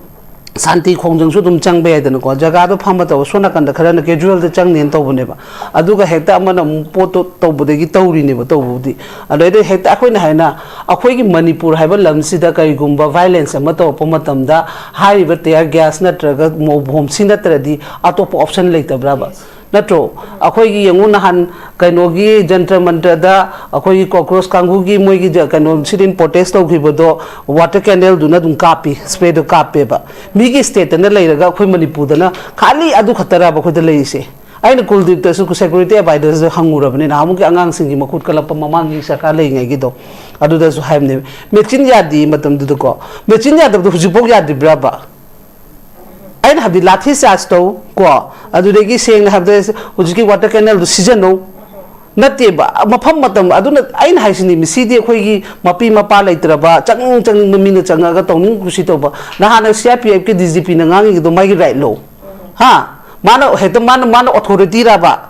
ꯁꯥꯟꯇꯤ ꯈꯣꯡꯖꯪꯁꯨ ꯑꯗꯨꯝ ꯆꯪꯕ ꯌꯥꯏꯗꯅꯀꯣ, ꯖꯒꯥꯗꯣ ꯐꯝꯕ ꯇꯧꯕ, ꯁꯣꯝ ꯅꯥꯀꯟꯗ ꯈꯔꯅ ꯀꯦꯖꯨꯋꯦꯜꯗ ꯆꯪꯅꯦꯅ ꯇꯧꯕꯅꯦꯕ꯫ ꯑꯗꯨꯒ ꯍꯦꯛꯇ ꯑꯃꯅ ꯑꯃꯨꯛ ꯄꯣꯠꯇꯣ ꯇꯧꯕꯗꯒꯤ ꯇꯧꯔꯤꯅꯦꯕ ꯇꯧꯕꯕꯨꯗꯤ꯫ ꯑꯗꯩꯗ ꯍꯦꯛꯇ ꯑꯩꯈꯣꯏꯅ ꯍꯥꯏꯅ, ꯑꯩꯈꯣꯏꯒꯤ ꯃꯅꯤꯄꯨꯔ ꯍꯥꯏꯕ ꯂꯝꯁꯤꯗ ꯀꯔꯤꯒꯨꯝꯕ ꯚꯥꯏꯂꯦꯟꯁ ꯑꯃ ꯇꯧꯔꯛꯄ ꯃꯇꯝꯗ, ꯍꯥꯏꯔꯤꯕ ꯇꯤꯌꯔ ꯒ꯭ꯌꯥꯁ ꯅꯠꯇ꯭ꯔꯒ ꯃꯣꯕꯣꯝ ꯁꯤ ꯅꯠꯇ꯭ꯔꯗꯤ ꯑꯇꯣꯞꯄ ꯑꯣꯞꯁꯟ ꯂꯩꯇꯕ꯭ꯔꯕ? ꯅꯠꯇ꯭ꯔꯣ? ꯑꯩꯈꯣꯏꯒꯤ ꯌꯦꯡꯉꯨ, ꯅꯍꯥꯟ ꯀꯩꯅꯣꯒꯤ ꯖꯟꯇ꯭ꯔ ꯃꯟꯇ꯭ꯔꯗ ꯑꯩꯈꯣꯏꯒꯤ ꯀꯣꯀ꯭ꯔꯣꯁ ꯀꯥꯡꯕꯨꯒꯤ ꯃꯣꯏꯒꯤ ꯖ-, ꯀꯩꯅꯣ, sit-in protest ꯇꯧꯈꯤꯕꯗꯣ, ꯋꯥꯇꯔ ꯀꯦꯟꯗꯜꯗꯨꯅ ꯑꯗꯨꯝ ꯀꯥꯞꯄꯤ, ꯁ꯭ꯄ꯭ꯔꯦꯗꯣ ꯀꯥꯞꯄꯦꯕ꯫ ꯃꯤꯒꯤ ꯁ꯭ꯇꯦꯠꯇꯅ ꯂꯩꯔꯒ ꯑꯩꯈꯣꯏ ꯃꯅꯤꯄꯨꯔꯗꯅ ꯈꯥꯂꯤ ꯑꯗꯨ ꯈꯛꯇꯔꯕ ꯑꯩꯈꯣꯏꯗ ꯂꯩꯔꯤꯁꯦ? ꯑꯩꯅ ꯀꯨꯜꯗꯤꯞꯇꯁꯨ ꯁꯦꯀ꯭ꯌꯨꯔꯤꯇꯤ ꯑꯦꯗꯚꯥꯏꯖꯔꯁꯨ ꯍꯪꯉꯨꯔꯕꯅꯤ, ꯅꯍꯥꯟꯃꯨꯛꯀꯤ ꯑꯉꯥꯡꯁꯤꯡꯒꯤ ꯃꯈꯨꯠ ꯀꯜꯂꯛꯄ ꯃꯃꯥꯡꯒꯤ ꯁꯔꯀꯥꯔ ꯂꯩꯔꯤꯉꯩꯒꯤꯗꯣ, ꯑꯗꯨꯗꯁꯨ ꯍꯥꯏꯕꯅꯦꯕ, ꯃꯦꯆꯤꯟ ꯌꯥꯗꯦ ꯃꯇꯝꯗꯨꯗꯀꯣ꯫ ꯃꯦꯆꯤꯟ ꯌꯥꯗꯕꯗꯣ ꯍꯧꯖꯤꯛꯐꯥꯎ ꯌꯥꯗ꯭ꯔꯤꯕ꯭ꯔꯕ? ꯑꯩꯅ ꯍꯥꯏꯕꯗꯤ ꯂꯥꯊꯤ ꯆꯥꯔꯖ ꯇꯧ ꯀꯣ, ꯑꯗꯨꯗꯒꯤ ꯁꯦꯡꯅ ꯍꯥꯏꯕꯗ ꯍꯧꯖꯤꯛꯀꯤ ꯋꯥꯇꯔ ꯀꯦꯅꯦꯜꯗꯨ ꯁꯤꯖꯤꯟꯅꯧ ꯅꯠꯇꯦꯕ꯫ ꯃꯐꯝ ꯃꯇꯝ ꯑꯗꯨꯅ ꯑꯩꯅ ꯍꯥꯏꯁꯤꯅꯤ, ꯃꯁꯤꯗꯤ ꯑꯩꯈꯣꯏꯒꯤ ꯃꯄꯤ ꯃꯄꯥ ꯂꯩꯇ꯭ꯔꯕ, ꯆꯪꯅꯤꯡ ꯆꯪꯅꯤꯡꯕ ꯃꯤꯅ ꯆꯪꯉꯒ ꯇꯧꯅꯤꯡ ꯀꯨꯁꯤ ꯇꯧꯕ꯫ ꯅꯍꯥꯟꯅ C R P ꯑꯦꯐꯀꯤ D G ꯄꯤꯅ ꯉꯥꯡꯉꯤꯗꯣ ꯃꯥꯒꯤ ꯔꯥꯏꯠꯂꯣ? ꯍꯥ? ꯃꯥꯅ ꯍꯦꯛꯇ ꯃꯥꯅ, ꯃꯥꯅ ꯑꯣꯊꯣꯔꯤꯇꯤꯔꯕ?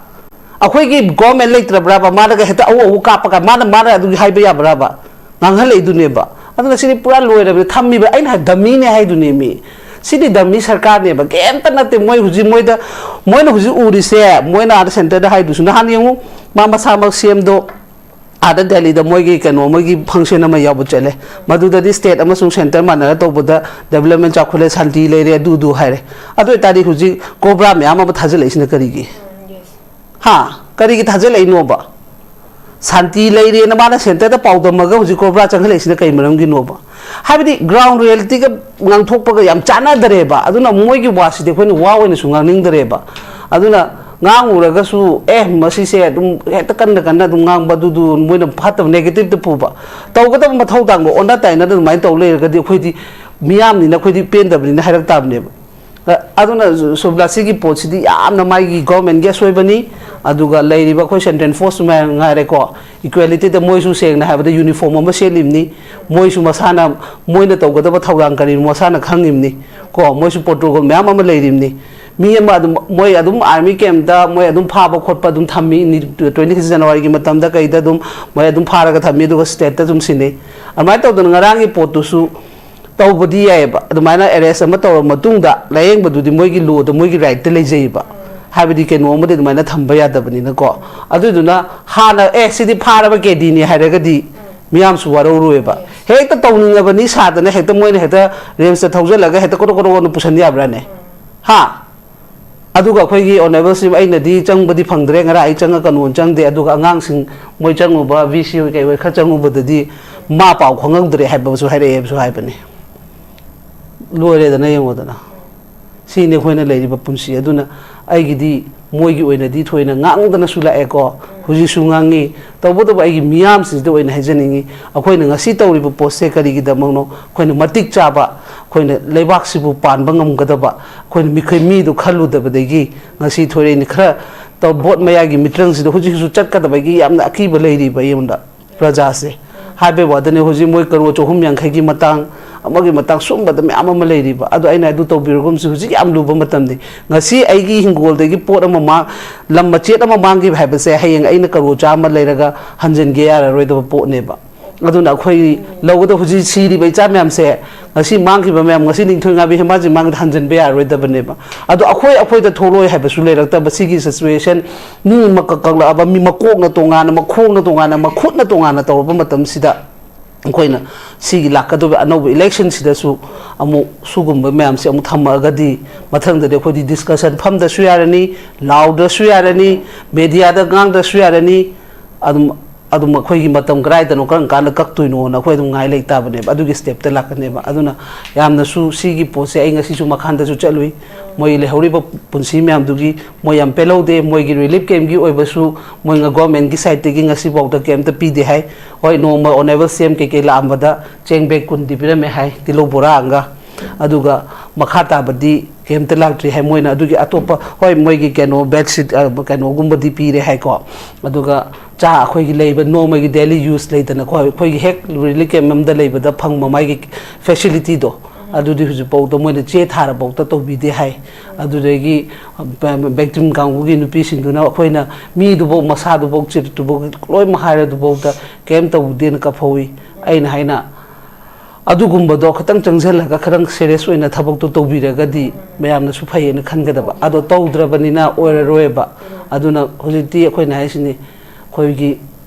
ꯑꯩꯈꯣꯏꯒꯤ ꯒꯣꯔꯃꯦꯟ ꯂꯩꯇ꯭ꯔꯕ꯭ꯔꯕ? ꯃꯥꯅꯒ ꯍꯦꯛꯇ ꯑꯎ ꯑꯎ ꯀꯥꯞꯄꯒ ꯃꯥꯅ, ꯃꯥꯅ ꯑꯗꯨꯒꯤ ꯍꯥꯏꯕ ꯌꯥꯕ꯭ꯔꯕ? ꯉꯥꯡꯍꯜꯂꯛꯏꯗꯨꯅꯦꯕ꯫ ꯑꯗꯨꯅ ꯁꯤꯗꯤ ꯄꯨꯔꯥ ꯂꯣꯏꯔꯕꯅꯤ꯫ ꯊꯝꯃꯤꯕ ꯑꯩꯅ ꯍꯥꯏ ꯗꯃꯤꯅꯦ ꯍꯥꯏꯗꯨꯅꯦ ꯃꯤ꯫ ꯁꯤꯗꯤ ꯗꯃꯤ ꯁꯔꯀꯥꯔꯅꯦꯕ, ꯀꯩꯝꯇ ꯅꯠꯇꯦ꯫ ꯃꯣꯏ ꯍꯧꯖꯤꯛ ꯃꯣꯏꯗ, ꯃꯣꯏꯅ ꯍꯧꯖꯤꯛ ꯎꯔꯤꯁꯦ, ꯃꯣꯏꯅ ꯑꯥꯗ ꯁꯦꯟꯇꯔꯗ ꯍꯥꯏꯗꯨꯁꯨ꯫ ꯅꯍꯥꯟ ꯌꯦꯡꯉꯨ, ꯃꯥ ꯃꯁꯥꯃꯛ ꯁꯤ ꯑꯦꯝꯗꯣ ꯑꯥꯗ ꯗꯦꯜꯂꯤꯗ ꯃꯣꯏꯒꯤ ꯀꯩꯅꯣ, ꯃꯣꯏꯒꯤ ꯐꯪꯁꯟ ꯑꯃ ꯌꯥꯎꯕ ꯆꯠꯂꯦ꯫ ꯃꯗꯨꯗꯗꯤ ꯁ꯭ꯇꯦꯠ ꯑꯃꯁꯨꯡ ꯁꯦꯟꯇꯔ ꯃꯥꯟꯅꯔ ꯇꯧꯕꯗ ꯗꯦꯕꯂꯞꯃꯦꯟ ꯆꯥꯎꯈꯠꯂꯦ, ꯁꯥꯟꯇꯤ ꯂꯩꯔꯦ, ꯑꯗꯨ ꯑꯗꯨ ꯍꯥꯏꯔꯦ꯫ ꯑꯗꯨ ꯑꯣꯏꯇꯥꯔꯗꯤ ꯍꯧꯖꯤꯛ ꯀꯣꯕ꯭ꯔꯥ ꯃꯌꯥꯝ ꯑꯃ ꯊꯥꯖꯤꯜꯂꯛꯏꯁꯤꯅ ꯀꯔꯤꯒꯤ? ꯍꯥ? ꯀꯔꯤꯒꯤ ꯊꯥꯖꯤꯜꯂꯛꯏꯅꯣꯕ? ꯁꯥꯟꯇꯤ ꯂꯩꯔꯦꯅ ꯃꯥꯅ ꯁꯦꯟꯇꯔꯗ ꯄꯥꯎꯗꯝꯃꯒ ꯍꯧꯖꯤꯛ ꯀꯣꯕ꯭ꯔꯥ ꯆꯪꯈꯠꯂꯛꯏꯁꯤꯅ ꯀꯩ ꯃꯔꯝꯒꯤꯅꯣꯕ? ꯍꯥꯏꯕꯗꯤ ꯒ꯭ꯔꯥꯎꯟ ꯔꯤꯌꯦꯂꯤꯇꯤꯒ ꯉꯥꯡꯊꯣꯛꯄꯒ ꯌꯥꯝ ꯆꯥꯟꯅꯗꯔꯦꯕ꯫ ꯑꯗꯨꯅ ꯃꯣꯏꯒꯤ ꯋꯥꯁꯤꯗꯤ ꯑꯩꯈꯣꯏꯅ ꯋꯥ ꯑꯣꯏꯅꯁꯨ ꯉꯥꯡꯅꯤꯡꯗꯔꯦꯕ꯫ ꯑꯗꯨꯅ ꯉꯥꯡꯉꯨꯔꯒꯁꯨ, "ꯑꯦ, ꯃꯁꯤꯁꯦ ꯑꯗꯨꯝ ꯍꯦꯛꯇ ꯀꯟꯅ ꯀꯟꯅ ꯑꯗꯨꯝ ꯉꯥꯡꯕ", ꯑꯗꯨꯗꯨ ꯃꯣꯏꯅ ꯐꯠꯇꯕ ꯅꯦꯒꯦꯇꯤꯞꯇ ꯄꯨꯕ꯫ ꯇꯧꯒꯗꯕ ꯃꯊꯧ ꯇꯥꯡꯕ ꯑꯣꯟꯅ ꯇꯥꯏꯅꯗ ꯑꯗꯨꯃꯥꯏꯅ ꯇꯧ ꯂꯩꯔꯒꯗꯤ ꯑꯩꯈꯣꯏꯗꯤ ꯃꯤꯌꯥꯝꯅꯤꯅ ꯑꯩꯈꯣꯏꯗꯤ ꯄꯦꯟꯗꯕꯅꯤꯅ ꯍꯥꯏꯔꯛ ꯇꯥꯕꯅꯦꯕ꯫ ꯑ-, ꯑꯗꯨꯅ ꯁꯨꯕ꯭ꯂꯥ, ꯁꯤꯒꯤ ꯄꯣꯠꯁꯤꯗꯤ ꯌꯥꯝꯅ ꯃꯥꯒꯤ ꯒꯣꯔꯃꯦꯟꯒꯤ ꯑꯁꯣꯏꯕꯅꯤ, ꯑꯗꯨꯒ ꯂꯩꯔꯤꯕ ꯑꯩꯈꯣꯏ ꯁꯦꯟꯇ꯭ꯔꯦꯜ ꯐꯣꯔꯁ ꯃꯌꯥꯝ ꯉꯥꯏꯔꯦꯀꯣ, ꯏꯀ꯭ꯋꯦꯂꯤꯇꯤꯗ ꯃꯣꯏꯁꯨ ꯁꯦꯡꯅ ꯍꯥꯏꯕꯗ ꯌꯨꯅꯤꯐꯣꯔꯝ ꯑꯃ ꯁꯦꯠꯂꯤꯕꯅꯤ, ꯃꯣꯏꯁꯨ ꯃꯁꯥꯅ, ꯃꯣꯏꯅ ꯇꯧꯒꯗꯕ ꯊꯧꯔꯥꯡ ꯀꯔꯤꯅꯣ ꯃꯁꯥꯅ ꯈꯪꯉꯤꯕꯅꯤ ꯀꯣ, ꯃꯣꯏꯁꯨ ꯄ꯭ꯔꯣꯇꯣꯀꯣꯜ ꯃꯌꯥꯝ ꯑꯃ ꯂꯩꯔꯤꯕꯅꯤ꯫ ꯃꯤ ꯑꯃ ꯑꯗꯨꯝ, ꯃꯣꯏ ꯑꯗꯨꯝ ꯑꯥꯔꯃꯤ ꯀꯦꯝꯞꯇ ꯃꯣꯏ ꯑꯗꯨꯝ ꯐꯥꯕ ꯈꯣꯠꯄ ꯑꯗꯨꯝ ꯊꯝꯃꯤ, ꯇ꯭ꯋꯦꯟꯇꯤ ꯁꯤꯛꯁ ꯖꯅꯋꯥꯔꯤꯒꯤ ꯃꯇꯝꯗ ꯀꯩꯗ ꯑꯗꯨꯝ ꯃꯣꯏ ꯑꯗꯨꯝ ꯐꯥꯔꯒ ꯊꯝꯃꯤ, ꯑꯗꯨꯒ ꯁ꯭ꯇꯦꯠꯇ ꯑꯗꯨꯝ ꯁꯤꯟꯅꯩ꯫ ꯑꯗꯨꯃꯥꯏꯅ ꯇꯧꯗꯅ ꯉꯔꯥꯡꯒꯤ ꯄꯣꯠꯇꯨꯁꯨ ꯇꯧꯕꯗꯤ ꯌꯥꯏꯑꯕ꯫ ꯑꯗꯨꯃꯥꯏꯅ ꯑꯦꯔꯦꯁ ꯑꯃ ꯇꯧꯔꯕ ꯃꯇꯨꯡꯗ ꯂꯥꯌꯦꯡꯕꯗꯨꯗꯤ ꯃꯣꯏꯒꯤ ꯂꯣꯗ ꯃꯣꯏꯒꯤ ꯔꯥꯏꯠꯇ ꯂꯩꯖꯩꯑꯕ꯫ ꯍꯥꯏꯕꯗꯤ ꯀꯩꯅꯣ ꯑꯃꯗꯤ ꯑꯗꯨꯃꯥꯏꯅ ꯊꯝꯕ ꯌꯥꯗꯕꯅꯤꯅꯀꯣ꯫ ꯑꯗꯨꯗꯨꯅ ꯍꯥꯟꯅ, "ꯑꯦ, ꯁꯤꯗꯤ ꯐꯥꯔꯕ ꯀꯦꯗꯤꯅꯤ" ꯍꯥꯏꯔꯒꯗꯤ ꯃꯤꯌꯥꯝꯁꯨ ꯋꯥꯔꯧꯔꯣꯏꯕ꯫ ꯍꯦꯛꯇ ꯇꯧꯅꯤꯡꯉꯕꯅꯤ ꯁꯥꯗꯅ ꯍꯦꯛꯇ ꯃꯣꯏꯅ ꯍꯦꯛꯇ ꯔꯤꯝꯁꯇ ꯊꯧꯖꯤꯜꯂꯒ ꯍꯦꯛꯇ ꯀꯣꯗꯣꯛ ꯀꯣꯗꯣꯛ ꯀꯣꯗꯣꯛ ꯄꯨꯁꯟ ꯌꯥꯕ꯭ꯔꯥꯅꯦ? ꯍꯥ? ꯑꯗꯨꯒ ꯑꯩꯈꯣꯏꯒꯤ ꯑꯣꯅꯔꯦꯕꯜꯁꯤ ꯑꯩꯅꯗꯤ ꯆꯪꯕꯗꯤ ꯐꯪꯗ꯭ꯔꯦ, ꯉꯔꯥꯡ ꯑꯩ ꯆꯪꯉꯛꯀꯅꯣꯅ ꯆꯪꯗꯦ꯫ ꯑꯗꯨꯒ ꯑꯉꯥꯡꯁꯤꯡ ꯃꯣꯏ ꯆꯪꯉꯨꯕ, ꯚꯤ ꯁꯤ ꯍꯣꯏ ꯀꯩ ꯍꯣꯏ ꯈꯔ ꯆꯪꯉꯨꯕꯗꯗꯤ ꯃꯥ ꯄꯥꯎ ꯈꯪꯉꯝꯗ꯭ꯔꯦ ꯍꯥꯏꯕꯁꯨ ꯍꯥꯏꯔꯛꯑꯦꯕꯁꯨ ꯍꯥꯏꯕꯅꯤ꯫ ꯂꯣꯏꯔꯦꯗꯅ, ꯌꯦꯡꯉꯣꯗꯅ꯫ ꯁꯤꯅꯤ ꯑꯩꯈꯣꯏꯅ ꯂꯩꯔꯤꯕ ꯄꯨꯟꯁꯤ꯫ ꯑꯗꯨꯅ ꯑꯩꯒꯤꯗꯤ ꯃꯣꯏꯒꯤ ꯑꯣꯏꯅꯗꯤ ꯊꯣꯏꯅ ꯉꯥꯡꯗꯅꯁꯨ ꯂꯥꯛꯑꯦꯀꯣ, ꯍꯧꯖꯤꯛꯁꯨ ꯉꯥꯡꯉꯤ꯫ ꯇꯧꯕꯇꯕꯨ ꯑꯩꯒꯤ ꯃꯤꯌꯥꯝꯁꯤꯡꯁꯤꯗ ꯑꯣꯏꯅ ꯍꯥꯏꯖꯅꯤꯡꯉꯤ, ꯑꯩꯈꯣꯏꯅ ꯉꯁꯤ ꯇꯧꯔꯤꯕ ꯄꯣꯠꯁꯦ ꯀꯔꯤꯒꯤꯗꯃꯛꯅꯣ? ꯑꯩꯈꯣꯏꯅ ꯃꯇꯤꯛ ꯆꯥꯕ, ꯑꯩꯈꯣꯏꯅ ꯂꯩꯕꯥꯛꯁꯤꯕꯨ ꯄꯥꯟꯕ ꯉꯝꯒꯗꯕ, ꯑꯩꯈꯣꯏꯅ ꯃꯤꯈꯣꯏ ꯃꯤꯗꯣ ꯈꯜꯂꯨꯗꯕꯗꯒꯤ ꯉꯁꯤ ꯊꯣꯏꯔꯛꯏꯅꯤ꯫ ꯈꯔ ꯇꯧ-, ꯚꯣꯠ ꯃꯌꯥꯒꯤ ꯃꯤꯇ꯭ꯔꯪꯁꯤꯗ ꯍꯧꯖꯤꯛ ꯍꯧꯖꯤꯛꯁꯨ ꯆꯠꯀꯗꯕꯒꯤ ꯌꯥꯝꯅ ꯑꯀꯤꯕ ꯂꯩꯔꯤꯕ ꯑꯩꯉꯣꯟꯗ꯫ ꯄ꯭ꯔꯖꯥꯁꯦ꯫ ꯍꯥꯏꯕꯩ ꯋꯥꯗꯅꯤ, ꯍꯧꯖꯤꯛ ꯃꯣꯏ ꯀꯔꯣꯔ ꯆꯍꯨꯝ ꯌꯥꯡꯈꯩꯒꯤ ꯃꯇꯥꯡ, ꯑꯃꯒꯤ ꯃꯇꯥꯡ, ꯁꯨꯝꯕꯗ ꯃꯌꯥꯝ ꯑꯃ ꯂꯩꯔꯤꯕ꯫ ꯑꯗꯣ ꯑꯩꯅ ꯑꯗꯨ ꯇꯧꯕꯤꯔꯒꯨꯝꯁꯤ, ꯍꯧꯖꯤꯛ ꯌꯥꯝ ꯂꯨꯕ ꯃꯇꯝꯅꯤ꯫ ꯉꯁꯤ ꯑꯩꯒꯤ ꯍꯤꯡꯒꯣꯜꯗꯒꯤ ꯄꯣꯠ ꯑꯃ ꯃꯥꯡ-, ꯂꯝ ꯃꯆꯦꯠ ꯑꯃ ꯃꯥꯡꯈꯤꯕ ꯍꯥꯏꯕꯁꯦ ꯍꯌꯦꯡ ꯑꯩꯅ ꯀꯔꯣꯔ ꯆꯥꯝꯃ ꯂꯩꯔꯒ ꯍꯟꯖꯤꯟꯒꯦ ꯌꯥꯔꯔꯣꯏꯗꯕ ꯄꯣꯠꯅꯦꯕ꯫ ꯑꯗꯨꯅ ꯑꯩꯈꯣꯏ ꯂꯧꯒꯗꯕ ꯍꯧꯖꯤꯛ ꯁꯤꯔꯤꯕ ꯏꯆꯥ ꯃꯌꯥꯝꯁꯦ, ꯉꯁꯤ ꯃꯥꯡꯈꯤꯕ ꯃꯌꯥꯝ, ꯉꯁꯤ ꯅꯤꯡꯊꯣꯏ ꯉꯥꯕꯤ ꯍꯦꯃꯥꯖꯤꯡ ꯃꯥꯡꯈꯤꯕꯗ ꯍꯟꯖꯤꯟꯕ ꯌꯥꯔꯔꯣꯏꯗꯕꯅꯦꯕ꯫ ꯑꯗꯣ ꯑꯩꯈꯣꯏ ꯑꯩꯈꯣꯏꯗ ꯊꯣꯛꯂꯛꯑꯣꯏ ꯍꯥꯏꯕꯁꯨ ꯂꯩꯔꯛꯇꯕ꯫ ꯁꯤꯒꯤ ꯁꯤꯆꯨꯋꯦꯁꯟ, ꯃꯤ ꯑꯃ ꯀꯛ-, ꯀꯛꯂꯛꯑꯕ, ꯃꯤ ꯃꯀꯣꯛꯅ ꯇꯣꯉꯥꯟꯅ, ꯃꯈꯣꯡꯅ ꯇꯣꯉꯥꯟꯅ, ꯃꯈꯨꯠꯅ ꯇꯣꯉꯥꯟꯅ ꯇꯧꯔꯕ ꯃꯇꯝꯁꯤꯗ, ꯑꯩꯈꯣꯏꯅ ꯁꯤꯒꯤ ꯂꯥꯛꯀꯗꯧꯔꯤꯕ ꯑꯅꯧꯕ ꯏꯂꯦꯛꯁꯟꯁꯤꯗꯁꯨ ꯑꯃꯨꯛ ꯁꯤꯒꯨꯝꯕ ꯃꯌꯥꯝꯁꯦ ꯑꯃꯨꯛ ꯊꯝꯃꯛꯑꯒꯗꯤ, ꯃꯊꯪꯗꯗꯤ ꯑꯩꯈꯣꯏꯗꯤ ꯗꯤꯁꯀꯁꯟ ꯐꯝꯗꯁꯨ ꯌꯥꯔꯅꯤ, ꯂꯥꯎꯗ꯭ꯔꯁꯨ ꯌꯥꯔꯅꯤ, ꯃꯦꯗꯤꯌꯥꯗ ꯉꯥꯡꯗ꯭ꯔꯁꯨ ꯌꯥꯔꯅꯤ꯫ ꯑꯗꯨꯝ, ꯑꯗꯨꯝ ꯑꯩꯈꯣꯏꯒꯤ ꯃꯇꯝ ꯀꯗꯥꯏꯗꯅꯣ, ꯀꯔꯝ ꯀꯥꯟꯗ ꯀꯛꯇꯣꯏꯅꯣꯅ ꯑꯩꯈꯣꯏ ꯑꯗꯨꯝ ꯉꯥꯏ ꯂꯩ ꯇꯥꯕꯅꯦꯕ꯫ ꯑꯗꯨꯒꯤ ꯁ꯭ꯇꯦꯞꯇ ꯂꯥꯛꯀꯅꯦꯕ꯫ ꯑꯗꯨꯅ ꯌꯥꯝꯅꯁꯨ ꯁꯤꯒꯤ ꯄꯣꯠꯁꯦ ꯑꯩ ꯉꯁꯤꯁꯨ ꯃꯈꯥꯟꯗꯁꯨ ꯆꯠꯂꯨꯏ꯫ ꯃꯣꯏ ꯂꯩꯍꯧꯔꯤꯕ ꯄꯨꯟꯁꯤ ꯃꯌꯥꯝꯗꯨꯒꯤ ꯃꯣꯏ ꯌꯥꯝ ꯄꯦꯜꯍꯧꯗꯦ꯫ ꯃꯣꯏꯒꯤ ꯔꯤꯂꯤꯐ ꯀꯦꯝꯞꯀꯤ ꯑꯣꯏꯕꯁꯨ ꯃꯣꯏ ꯒꯣꯔꯃꯦꯟꯒꯤ ꯁꯥꯏꯠꯇꯒꯤ ꯉꯁꯤꯐꯥꯎꯗ ꯀꯩꯝꯇ ꯄꯤꯗꯦ ꯍꯥꯏ꯫ ꯍꯣꯏ, ꯅꯣꯡꯃ ꯑꯣꯅꯔꯦꯕꯜ ꯁꯤ ꯑꯦꯝ ꯀꯩꯀꯩ ꯂꯥꯛꯑꯝꯕꯗ ꯆꯦꯡ ꯕꯦꯒ ꯀꯨꯟꯗꯤ ꯄꯤꯔꯝꯃꯦ ꯍꯥꯏ, ꯇꯤꯜꯍꯧ ꯕꯣꯔꯥ ꯑꯃꯒ꯫ ꯑꯗꯨꯒ ꯃꯈꯥ ꯇꯥꯕꯗꯤ ꯀꯩꯝꯇ ꯂꯥꯛꯇ꯭ꯔꯤ ꯍꯥꯏ꯫ ꯃꯣꯏꯅ ꯑꯗꯨꯒꯤ ꯑꯇꯣꯞꯄ, ꯍꯣꯏ, ꯃꯣꯏꯒꯤ ꯀꯩꯅꯣ, ꯕꯦꯗꯁꯤꯠ, ꯑ, ꯀꯩꯅꯣꯒꯨꯝꯕꯗꯤ ꯄꯤꯔꯦ ꯍꯥꯏꯀꯣ꯫ ꯑꯗꯨꯒ ꯆꯥ, ꯑꯩꯈꯣꯏꯒꯤ ꯂꯩꯕ ꯅꯣꯡꯃꯒꯤ ꯗꯦꯂꯤ ꯌꯨꯁ ꯂꯩꯗꯅꯀꯣ, ꯑꯩꯈꯣꯏꯒꯤ ꯍꯦꯛ ꯔꯤꯂꯤꯐ ꯀꯦꯝꯞ ꯑꯃꯗ ꯂꯩꯕꯗ ꯐꯪꯕ ꯃꯥꯒꯤ ꯐꯦꯁꯤꯂꯤꯇꯤꯗꯣ, ꯑꯗꯨꯗꯤ ꯍꯧꯖꯤꯛꯐꯥꯎꯗ ꯃꯣꯏꯅ ꯆꯦ ꯊꯥꯔꯐꯥꯎꯗ ꯇꯧꯕꯤꯗꯦ ꯍꯥꯏ꯫ ꯑꯗꯨꯗꯒꯤ, ꯑ, victim ꯀꯥꯡꯕꯨꯒꯤ ꯅꯨꯄꯤꯁꯤꯡꯗꯨꯅ ꯑꯩꯈꯣꯏꯅ ꯃꯤꯗꯨꯐꯥꯎ, ꯃꯁꯥꯗꯨꯐꯥꯎ, ꯆꯤꯞꯇꯨꯐꯥꯎ ꯂꯣꯏꯅꯃꯛ ꯍꯥꯏꯔꯗꯨꯐꯥꯎꯗ ꯀꯩꯝ ꯇꯧꯗꯦꯅ ꯀꯞꯍꯧꯏ꯫ ꯑꯩꯅ ꯍꯥꯏꯅ, ꯑꯗꯨꯒꯨꯝꯕꯗꯣ ꯈꯤꯇꯪ ꯆꯪꯁꯤꯜꯂꯒ ꯈꯤꯇꯪ ꯁꯦꯔꯤꯌꯁ ꯑꯣꯏꯅ ꯊꯕꯛꯇꯣ ꯇꯧꯕꯤꯔꯒꯗꯤ ꯃꯌꯥꯝꯅꯁꯨ ꯐꯩꯌꯦꯅ ꯈꯟꯒꯗꯕ꯫ ꯑꯗꯣ ꯇꯧꯗ꯭ꯔꯕꯅꯤꯅ ꯑꯣꯏꯔꯔꯣꯏꯕ꯫ ꯑꯗꯨꯅ ꯍꯧꯖꯤꯛꯇꯤ ꯑꯩꯈꯣꯏꯅ ꯍꯥꯏꯁꯤꯅꯤ, ꯑꯩꯈꯣꯏꯒꯤ,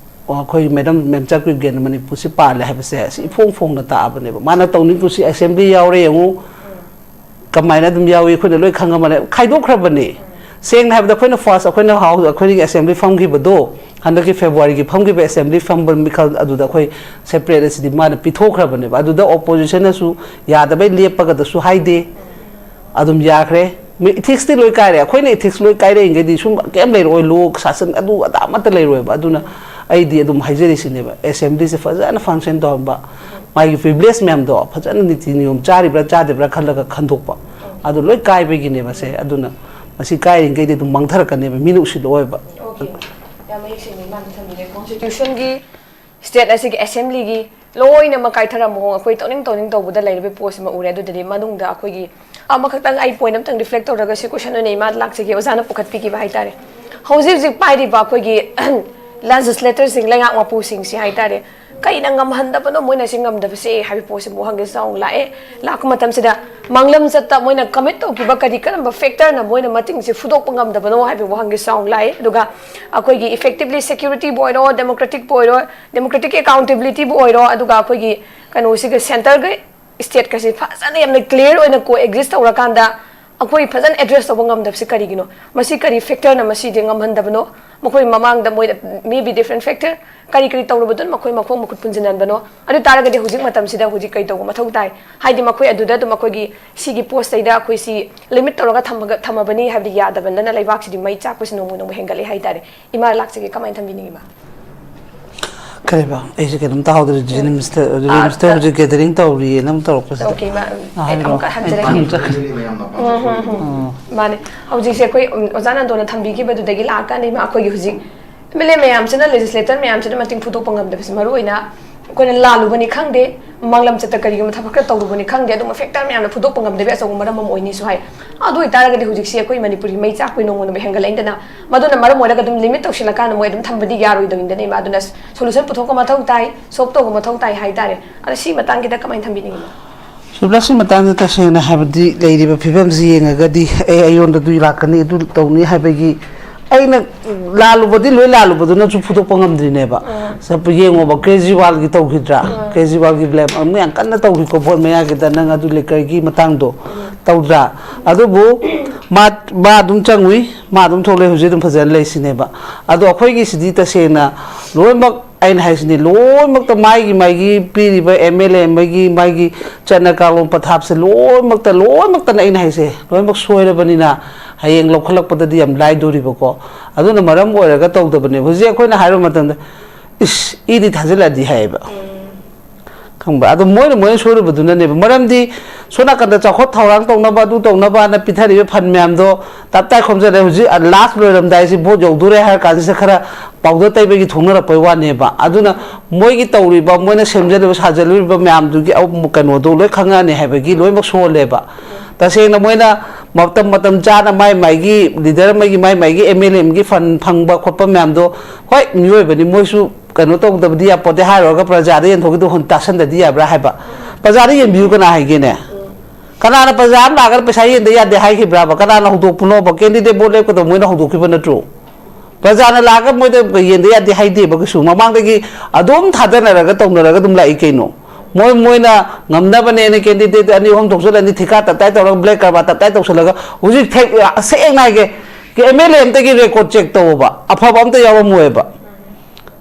ꯑꯩꯈꯣꯏ ꯃꯦꯗꯥꯝ ꯃꯦꯝꯆꯥ ꯀꯨꯏꯕꯒꯦꯟꯅ ꯃꯅꯤꯄꯨꯔꯁꯤ ꯄꯥꯜꯂꯦ ꯍꯥꯏꯕꯁꯦ ꯑꯁꯤ ꯏꯐꯣꯡ ꯐꯣꯡꯅ ꯇꯥꯛꯑꯕꯅꯦꯕ꯫ ꯃꯥꯅ ꯇꯧꯅꯤꯡ ꯀꯨꯁꯤ ꯑꯦꯁꯦꯝꯕ꯭ꯂꯤ ꯌꯥꯎꯔꯦ ꯌꯦꯡꯉꯨ, ꯀꯃꯥꯏꯅ ꯑꯗꯨꯝ ꯌꯥꯎꯏ, ꯑꯩꯈꯣꯏꯅ ꯂꯣꯏ ꯈꯪꯉꯕꯅꯦ, ꯈꯥꯏꯗꯣꯛꯈ꯭ꯔꯕꯅꯦ꯫ ꯁꯦꯡꯅ ꯍꯥꯏꯕꯗ ꯑꯩꯈꯣꯏꯅ ꯐꯥꯔꯁ, ꯑꯩꯈꯣꯏꯅ ꯍꯥꯎ-, ꯑꯩꯈꯣꯏꯒꯤ ꯑꯦꯁꯦꯝꯕ꯭ꯂꯤ ꯐꯝꯈꯤꯕꯗꯣ, ꯍꯟꯗꯛꯀꯤ ꯐꯦꯕ꯭ꯔꯨꯋꯥꯔꯤꯒꯤ ꯐꯝꯈꯤꯕ ꯑꯦꯁꯦꯝꯕ꯭ꯂꯤ ꯐꯝꯕ ꯃꯤꯈꯜ ꯑꯗꯨꯗ ꯑꯩꯈꯣꯏ ꯁꯦꯄꯔꯦꯠ ꯑꯁꯤꯗꯤ ꯃꯥꯅ ꯄꯤꯊꯣꯛꯈ꯭ꯔꯕꯅꯦꯕ꯫ ꯑꯗꯨꯗ ꯑꯣꯄꯣꯖꯤꯁꯟꯅꯁꯨ ꯌꯥꯗꯕꯩ ꯂꯦꯞꯄꯒꯗꯁꯨ ꯍꯥꯏꯗꯦ, ꯑꯗꯨꯝ ꯌꯥꯈ꯭ꯔꯦ꯫ ꯏꯊꯤꯛꯁꯇꯤ ꯂꯣꯏ ꯀꯥꯏꯔꯦ꯫ ꯑꯩꯈꯣꯏꯅ ꯏꯊꯤꯛꯁ ꯂꯣꯏ ꯀꯥꯏꯔꯛꯏꯉꯩꯗꯤ ꯁꯨꯝ ꯀꯩꯝ ꯂꯩꯔꯛꯑꯣꯏ, ꯂꯣ ꯁꯥꯁꯟ ꯑꯗꯨ ꯑꯗꯥ ꯑꯃꯠꯇ ꯂꯩꯔꯣꯏꯕ꯫ ꯑꯗꯨꯅ ꯑꯩꯗꯤ ꯑꯗꯨꯝ ꯍꯥꯏꯖꯔꯤꯁꯤꯅꯦꯕ, ꯑꯦꯁꯦꯝꯕ꯭ꯂꯤꯁꯦ ꯐꯖꯅ ꯐꯪꯁꯟ ꯇꯧꯍꯟꯕ, ꯃꯥꯒꯤ ꯄ꯭ꯔꯤꯚꯤꯂꯦꯖ ꯃꯌꯥꯝꯗꯣ ꯐꯖꯅ ꯅꯤꯇꯤ ꯅꯤꯌꯣꯝ ꯆꯥꯔꯤꯕ꯭ꯔꯥ ꯆꯥꯗꯕ꯭ꯔꯥ ꯈꯜꯂꯒ ꯈꯟꯗꯣꯛꯄ꯫ ꯑꯗꯨ ꯂꯣꯏ ꯀꯥꯏꯕꯒꯤꯅꯦꯕ ꯁꯦ꯫ ꯑꯗꯨꯅ ꯃꯁꯤ ꯀꯥꯏꯔꯤꯉꯩꯗꯤ ꯑꯗꯨꯝ ꯃꯥꯡꯊꯔꯛꯀꯅꯦꯕ, ꯃꯤꯅ ꯎꯁꯤꯜꯂꯛꯑꯣꯏꯕ꯫ ꯑꯣꯀꯦ꯫ ꯌꯥꯝ ꯃꯌꯦꯛ ꯁꯦꯡꯅ ꯏꯃꯥꯅ ꯊꯝꯕꯤꯔꯦ꯫ ꯀꯣꯟꯁꯇꯤꯇ꯭ꯌꯨꯁꯟꯒꯤ, ꯁ꯭ꯇꯦꯠ ꯑꯁꯤꯒꯤ ꯑꯦꯁꯦꯝꯕ꯭ꯂꯤꯒꯤ ꯂꯣꯏꯅꯃꯛ ꯀꯥꯏꯊꯔ ꯃꯑꯣꯡ ꯑꯩꯈꯣꯏ ꯇꯧꯅꯤꯡ ꯇꯧꯅꯤꯡ ꯇꯧꯕꯗ ꯂꯩꯔꯤꯕ ꯄꯣꯠꯁꯤꯃ ꯎꯔꯦ꯫ ꯑꯗꯨꯗꯗꯤ ꯃꯅꯨꯡꯗ ꯑꯩꯈꯣꯏꯒꯤ ꯑꯃꯈꯛꯇꯪ ꯑꯩ ꯄꯣꯏꯟ ꯑꯃꯇꯪ ꯔꯤꯐ꯭ꯂꯦꯛ ꯇꯧꯔꯒ ꯁꯤ ꯀꯣꯏꯁꯟ ꯑꯣꯏꯅ ꯏꯃꯥꯗ ꯂꯥꯛꯆꯒꯦ, ꯑꯣꯖꯥꯅ ꯄꯨꯈꯠꯄꯤꯈꯤꯕ ꯍꯥꯏꯇꯥꯔꯦ꯫ ꯍꯧꯖꯤꯛ ꯍꯧꯖꯤꯛ ꯄꯥꯏꯔꯤꯕ ꯑꯩꯈꯣꯏꯒꯤ ꯂꯦꯖꯤꯁꯂꯦꯇꯔꯁꯤꯡ, ꯂꯩꯉꯥꯛ ꯃꯄꯨꯁꯤꯡꯁꯤ ꯍꯥꯏꯇꯥꯔꯦ, ꯀꯩꯅ ꯉꯝꯍꯟꯗꯕꯅꯣ ꯃꯣꯏꯅ ꯁꯤ ꯉꯝꯗꯕꯁꯦ ꯍꯥꯏꯕ ꯄꯣꯠꯁꯤꯃ ꯋꯥꯍꯪꯁꯦ ꯆꯥꯎꯅ ꯂꯥꯛꯑꯦ꯫ ꯂꯥꯛꯄ ꯃꯇꯝꯁꯤꯗ ꯃꯥꯡꯂꯝ ꯆꯠꯇ ꯃꯣꯏꯅ ꯀꯃꯤꯠ ꯇꯧꯈꯤꯕ ꯀꯔꯤ ꯀꯔꯝꯕ ꯐꯦꯛꯇꯔꯅ ꯃꯣꯏꯅ ꯃꯇꯤꯡꯁꯦ ꯐꯨꯗꯣꯛꯄ ꯉꯝꯗꯕꯅꯣ ꯍꯥꯏꯕ ꯋꯥꯍꯪꯁꯦ ꯆꯥꯎꯅ ꯂꯥꯛꯑꯦ꯫ ꯑꯗꯨꯒ ꯑꯩꯈꯣꯏꯒꯤ ꯏꯐꯦꯛꯇꯤꯕꯂꯤ ꯁꯦꯀ꯭ꯌꯨꯔꯤꯇꯤꯕꯨ ꯑꯣꯏꯔꯣ, ꯗꯦꯃꯣꯀ꯭ꯔꯦꯇꯤꯛꯄꯨ ꯑꯣꯏꯔꯣ, ꯗꯦꯃꯣꯀ꯭ꯔꯦꯇꯤꯛ ꯑꯦꯀꯥꯎꯟꯇꯦꯕꯤꯂꯤꯇꯤꯕꯨ ꯑꯣꯏꯔꯣ, ꯑꯗꯨꯒ ꯑꯩꯈꯣꯏꯒꯤ ꯀꯩꯅꯣꯁꯤꯒ ꯁꯦꯟꯇꯔꯒ ꯁ꯭ꯇꯦꯠꯀꯁꯦ ꯐꯖꯅ ꯌꯥꯝꯅ ꯀ꯭ꯂꯤꯌꯥꯔ ꯑꯣꯏꯅ ꯀꯣ ꯑꯦꯛꯖꯤꯁ ꯇꯧꯔꯀꯥꯟꯗ ꯑꯩꯈꯣꯏ ꯐꯖꯅ ꯑꯦꯗ꯭ꯔꯦꯁ ꯇꯧꯕ ꯉꯝꯗꯕꯁꯤ ꯀꯔꯤꯒꯤꯅꯣ? ꯃꯁꯤ ꯀꯔꯤ ꯐꯦꯛꯇꯔꯅ ꯃꯁꯤꯗꯤ ꯉꯝꯍꯟꯗꯕꯅꯣ? ꯃꯈꯣꯏ ꯃꯃꯥꯡꯗ ꯃꯣꯏꯗ maybe different factor ꯀꯔꯤ ꯀꯔꯤ ꯇꯧꯔꯨꯕꯗꯨꯅ ꯃꯈꯣꯏ ꯃꯈꯣꯡ ꯃꯈꯨꯠ ꯄꯨꯟꯁꯤꯟꯍꯟꯕꯅꯣ? ꯑꯗꯨ ꯇꯥꯔꯒꯗꯤ ꯍꯧꯖꯤꯛ ꯃꯇꯝꯁꯤꯗ ꯍꯧꯖꯤꯛ ꯀꯩ ꯇꯧꯕ ꯃꯊꯧ ꯇꯥꯏ? ꯍꯥꯏꯗꯤ ꯃꯈꯣꯏ ꯑꯗꯨꯗ ꯑꯗꯨꯝ ꯑꯩꯈꯣꯏꯒꯤ ꯁꯤꯒꯤ ꯄꯣꯁꯇꯩꯗ ꯑꯩꯈꯣꯏ ꯁꯤ ꯂꯤꯃꯤꯠ ꯇꯧꯔꯒ ꯊꯝꯃꯒ, ꯊꯝꯃꯕꯅꯤ ꯍꯥꯏꯕꯗꯤ ꯌꯥꯗꯕꯅꯤꯅ ꯂꯩꯕꯥꯛꯁꯤꯗꯤ ꯃꯩ ꯆꯥꯛꯄꯁꯤ ꯅꯣꯡꯃ ꯅꯣꯡꯃ ꯍꯦꯟꯒꯠꯂꯦ ꯍꯥꯏꯇꯥꯔꯦ꯫ ꯏꯃꯥ ꯂꯥꯛꯆꯒꯦ, ꯀꯃꯥꯏꯅ ꯊꯝꯕꯤꯅꯤꯡꯉꯤ ꯏꯃꯥ? ꯀꯔꯤꯕ? ꯑꯩꯁꯦ ꯀꯩꯅꯣꯝ ꯇꯥꯍꯧꯗ꯭ꯔꯦ꯫ ꯖꯤꯅꯤ ꯃꯤꯁꯇꯔ, ꯖꯤꯅꯤ ꯑꯥ, ꯃꯤꯁꯇꯔ ꯍꯧꯖꯤꯛ ꯒꯦꯗꯔꯤꯡ ꯇꯧꯔꯤꯌꯦꯅ ꯑꯃ ꯇꯧꯔꯛꯄꯁꯤꯗ꯫ ꯑꯣꯀꯦ, ꯏꯃꯥ, ꯑꯥ, ꯑꯩ ꯍꯥꯏꯔꯣ꯫ ꯑꯃꯨꯛꯀ ꯍꯟꯖꯔꯛꯀꯦ꯫ ꯎꯝ, ꯎꯝ, ꯎꯝ꯫ ꯎꯝ꯫ ꯃꯥꯅꯦ꯫ ꯍꯧꯖꯤꯛꯁꯦ ꯑꯩꯈꯣꯏ, ꯎꯝ, ꯑꯣꯖꯥ ꯅꯟꯗꯣꯅ ꯊꯝꯕꯤꯈꯤꯕꯗꯨꯗꯒꯤ ꯂꯥꯛꯑꯀꯥꯟꯗ ꯏꯃꯥ, ꯑꯩꯈꯣꯏꯒꯤ ꯍꯧꯖꯤꯛ ꯑꯦꯝ ꯑꯦꯜ ꯑꯦ ꯃꯌꯥꯝꯁꯤꯅ, ꯂꯦꯖꯤꯁꯂꯦꯇꯔ ꯃꯌꯥꯝꯁꯤꯅ ꯃꯇꯤꯡ ꯐꯨꯗꯣꯛꯄ ꯉꯝꯗꯕꯁꯤ ꯃꯔꯨ ꯑꯣꯏꯅ ꯑꯩꯈꯣꯏꯅ ꯂꯥꯜꯂꯨꯕꯅꯤ ꯈꯪꯗꯦ, ꯃꯥꯡꯂꯝ ꯆꯠꯇ ꯀꯔꯤꯒꯨꯝꯕ ꯊꯕꯛ ꯈꯔ ꯇꯧꯔꯨꯕꯅꯤ ꯈꯪꯗꯦ, ꯑꯗꯨꯝꯕ ꯐꯦꯛꯇꯔ ꯃꯌꯥꯝꯅ ꯐꯨꯗꯣꯛꯄ ꯉꯝꯗꯕꯒꯤ ꯑꯆꯧꯕ ꯃꯔꯝ ꯑꯃ ꯑꯣꯏꯅꯤꯁꯨ ꯍꯥꯏ꯫ ꯑꯗꯨ ꯑꯣꯏꯇꯥꯔꯒꯗꯤ ꯍꯧꯖꯤꯛꯁꯤ ꯑꯩꯈꯣꯏ ꯃꯅꯤꯄꯨꯔꯒꯤ ꯃꯩ ꯆꯥꯛꯄꯒꯤ ꯅꯣꯡꯃ ꯅꯣꯡꯃ ꯍꯦꯟꯒꯠꯂꯛꯏꯗꯅ, ꯃꯗꯨꯅ ꯃꯔꯝ ꯑꯣꯏꯔꯒ ꯑꯗꯨꯝ ꯂꯤꯃꯤꯠ ꯇꯧꯁꯤꯜꯂꯀꯥꯟꯗ ꯃꯣꯏ ꯑꯗꯨꯝ ꯊꯝꯕꯗꯤ ꯌꯥꯔꯣꯏꯗꯧꯅꯤꯗꯅ ꯏꯃꯥ꯫ ꯑꯗꯨꯅ ꯁꯣꯂꯨꯁꯟ ꯄꯨꯊꯣꯛꯄ ꯃꯊꯧ ꯇꯥꯏ, ꯁꯣꯜꯕ ꯇꯧꯕ ꯃꯊꯧ ꯇꯥꯏ ꯍꯥꯏꯇꯥꯔꯦ꯫ ꯑꯗꯣ ꯁꯤ ꯃꯇꯥꯡꯒꯤꯗ ꯀꯃꯥꯏꯅ ꯊꯝꯕꯤꯅꯤꯡꯉꯤꯅꯣ? ꯁꯨꯕ꯭ꯂꯥꯁꯀꯤ ꯃꯇꯥꯡꯗ ꯇꯁꯦꯡꯅ ꯍꯥꯏꯕꯗꯤ ꯂꯩꯔꯤꯕ ꯐꯤꯕꯝꯁꯤ ꯌꯦꯡꯉꯒꯗꯤ, "ꯑꯦ, ꯑꯩꯉꯣꯟꯗ ꯑꯗꯨ ꯂꯥꯛꯀꯅꯤ, ꯑꯗꯨ ꯇꯧꯅꯤ" ꯍꯥꯏꯕꯒꯤ ꯑꯩꯅ ꯂꯥꯜꯂꯨꯕꯗꯤ ꯂꯣꯏ ꯂꯥꯜꯂꯨꯕꯗꯨꯅꯁꯨ ꯐꯨꯗꯣꯛꯄ ꯉꯝꯗ꯭ꯔꯤꯅꯦꯕ꯫ ꯑꯥ꯫ ꯆꯠꯄ ꯌꯦꯡꯉꯣꯕ, ꯀꯦꯖ꯭ꯔꯤꯋꯥꯜꯒꯤ ꯇꯧꯈꯤꯗ꯭ꯔꯥ? ꯑꯥ꯫ ꯀꯦꯖ꯭ꯔꯤꯋꯥꯜꯒꯤ ꯕ꯭ꯂꯦꯝ ꯑꯃ ꯌꯥꯝ ꯀꯟꯅ ꯇꯧꯈꯤꯀꯣ, ꯚꯣꯠ ꯃꯌꯥꯒꯤꯗ ꯅꯪ ꯑꯗꯨ ꯂꯤꯀꯔꯒꯤ ꯃꯇꯥꯡꯗꯣ ꯎꯝ꯫ ꯇꯧꯗ꯭ꯔꯥ? ꯑꯗꯨꯕꯨ ꯃꯥ, ꯃꯥ ꯑꯗꯨꯝ ꯆꯪꯉꯨꯏ, ꯃꯥ ꯑꯗꯨꯝ ꯊꯣꯛꯂꯛꯑꯦ, ꯍꯧꯖꯤꯛ ꯑꯗꯨꯝ ꯐꯖꯅ ꯂꯩꯁꯤꯅꯦꯕ꯫ ꯑꯗꯣ ꯑꯩꯈꯣꯏꯒꯤꯁꯤꯗꯤ ꯇꯁꯦꯡꯅ ꯂꯣꯏꯅꯃꯛ ꯑꯩꯅ ꯍꯥꯏꯁꯤꯅꯤ, ꯂꯣꯏꯅꯃꯛꯇ ꯃꯥꯒꯤ ꯃꯥꯒꯤ ꯄꯤꯔꯤꯕ ꯑꯦꯝ ꯑꯦꯜ ꯑꯦ ꯑꯃꯒꯤ ꯃꯥꯒꯤ ꯆꯠꯅ ꯀꯥꯡꯂꯣꯟ ꯄꯊꯥꯞꯁꯦ ꯂꯣꯏꯅꯃꯛꯇ, ꯂꯣꯏꯅꯃꯛꯇꯅ ꯑꯩꯅ ꯍꯥꯏꯁꯦ, ꯂꯣꯏꯅꯃꯛ ꯁꯣꯏꯔꯕꯅꯤꯅ ꯍꯌꯦꯡ ꯂꯧꯈꯠꯂꯛꯄꯗꯗꯤ ꯌꯥꯝ ꯂꯥꯏꯗꯣꯔꯤꯕꯀꯣ꯫ ꯑꯗꯨꯅ ꯃꯔꯝ ꯑꯣꯏꯔꯒ ꯇꯧꯗꯕꯅꯦꯕ꯫ ꯍꯧꯖꯤꯛ ꯑꯩꯈꯣꯏꯅ ꯍꯥꯏꯕ ꯃꯇꯝꯗ, "ꯏꯁ, ꯏꯗꯤ ꯊꯥꯖꯤꯜꯂꯗꯤ" ꯍꯥꯏꯌꯦꯕ꯫ ꯈꯪꯕ꯭ꯔꯥ? ꯑꯗꯣ ꯃꯣꯏꯅ, ꯃꯣꯏꯅ ꯁꯣꯏꯔꯨꯕꯗꯨꯅꯅꯦꯕ꯫ ꯃꯔꯝꯗꯤ ꯁꯣꯝ ꯅꯥꯀꯟꯗ ꯆꯥꯎꯈꯠ ꯊꯧꯔꯥꯡ ꯇꯧꯅꯕ, ꯑꯗꯨ ꯇꯧꯅꯕꯅ ꯄꯤꯊꯔꯤꯕ ꯐꯟ ꯃꯌꯥꯝꯗꯣ ꯇꯞꯇꯥꯏ ꯈꯣꯝꯖꯜꯂꯦ꯫ ꯍꯧꯖꯤꯛ ꯂꯥꯁ ꯂꯣꯏꯔꯝꯗꯥꯏꯁꯤ, ꯚꯣꯠ ꯌꯧꯗꯣꯔꯦ ꯍꯥꯏꯔ ꯀꯥꯟꯁꯤꯗ ꯈꯔ ꯄꯥꯎꯗꯔ ꯇꯩꯕꯒꯤ ꯊꯣꯛꯅꯔꯛꯄꯩ ꯋꯥꯅꯦꯕ꯫ ꯑꯗꯨꯅ ꯃꯣꯏꯒꯤ ꯇꯧꯔꯤꯕ, ꯃꯣꯏꯅ ꯁꯦꯝꯖꯜꯂꯤꯕ, ꯁꯥꯖꯜꯂꯨꯔꯤꯕ ꯃꯌꯥꯝꯗꯨꯒꯤ ꯑꯧ-, ꯀꯩꯅꯣꯗꯣ ꯂꯣꯏ ꯈꯪꯉꯛꯑꯅꯤ ꯍꯥꯏꯕꯒꯤ ꯂꯣꯏꯅꯃꯛ ꯁꯣꯜꯂꯦꯕ꯫ ꯇꯁꯦꯡꯅ ꯃꯣꯏꯅ ꯃꯇꯝ, ꯃꯇꯝ ꯆꯥꯅ ꯃꯥꯏ ꯃꯥꯏꯒꯤ ꯂꯤꯗꯔ ꯑꯃꯒꯤ, ꯃꯥꯏ ꯃꯥꯏꯒꯤ ꯑꯦꯝ ꯑꯦꯜ ꯑꯦ ꯑꯃꯒꯤ ꯐꯟ ꯐꯪꯕ ꯈꯣꯠꯄ ꯃꯌꯥꯝꯗꯣ, ꯍꯣꯏ, ꯃꯤꯑꯣꯏꯕꯅꯤ, ꯃꯣꯏꯁꯨ ꯀꯩꯅꯣ ꯇꯧꯗꯕꯗꯤ ꯌꯥꯄꯣꯠꯇꯦ ꯍꯥꯏꯔꯨꯔꯒ ꯄ꯭ꯔꯖꯥꯗ ꯌꯦꯟꯊꯣꯛꯈꯤꯗꯣ ꯍꯨꯟ ꯇꯥꯁꯟꯗꯗꯤ ꯌꯥꯕ꯭ꯔꯥ ꯍꯥꯏꯕ? ꯄ꯭ꯔꯖꯥꯗ ꯌꯦꯟꯕꯤꯌꯨ ꯀꯅꯥ ꯍꯥꯏꯒꯦꯅꯦ? ꯀꯅꯥꯅ ꯄ꯭ꯔꯖꯥ ꯑꯃ ꯂꯥꯛꯑꯒ ꯄꯩꯁꯥ ꯌꯦꯟꯗ ꯌꯥꯗꯦ ꯍꯥꯏꯈꯤꯕ꯭ꯔꯥꯕ? ꯀꯅꯥꯅ ꯍꯧꯗꯣꯛꯄꯅꯣꯕ? ꯀꯦꯟꯗꯤꯗꯦꯠ ꯚꯣꯠ ꯂꯦꯞꯀꯗꯧꯕ ꯃꯣꯏꯅ ꯍꯧꯗꯣꯛꯈꯤꯕ ꯅꯠꯇ꯭ꯔꯣ? ꯄ꯭ꯔꯖꯥꯅ ꯂꯥꯛꯑꯒ ꯃꯣꯏꯗ ꯌꯦꯟꯗ ꯌꯥꯗꯦ ꯍꯥꯏꯗꯦꯕ ꯀꯩꯁꯨ꯫ ꯃꯃꯥꯡꯗꯒꯤ ꯑꯗꯨꯝ ꯊꯥꯗꯅꯔꯒ ꯇꯧꯅꯔꯒ ꯑꯗꯨꯝ ꯂꯥꯛꯏ ꯀꯩꯅꯣ꯫ ꯃꯣꯏ, ꯃꯣꯏꯅ ꯉꯝꯅꯕꯅꯦꯅ ꯀꯦꯟꯗꯤꯗꯦꯠ ꯑꯅꯤ ꯑꯍꯨꯝ ꯊꯣꯛꯆꯜꯂꯅꯤ, ꯊꯤꯀꯥ ꯇꯞꯇꯥꯏ ꯇꯧꯔꯒ, ꯕ꯭ꯂꯦꯛ ꯀꯔꯕꯥꯔ ꯇꯞꯇꯥꯏ ꯇꯧꯁꯜꯂꯒ, ꯍꯧꯖꯤꯛ ꯊꯦꯛ-, ꯁꯦꯡꯅ ꯍꯥꯏꯒꯦ, ꯑꯦꯝ ꯑꯦꯜ ꯑꯦ ꯑꯝꯇꯒꯤ ꯔꯦꯀꯣꯔꯠ ꯆꯦꯛ ꯇꯧꯑꯣꯕ, ꯑꯐꯕ ꯑꯝꯇ ꯌꯥꯎꯔꯝꯃꯣꯏꯕ꯫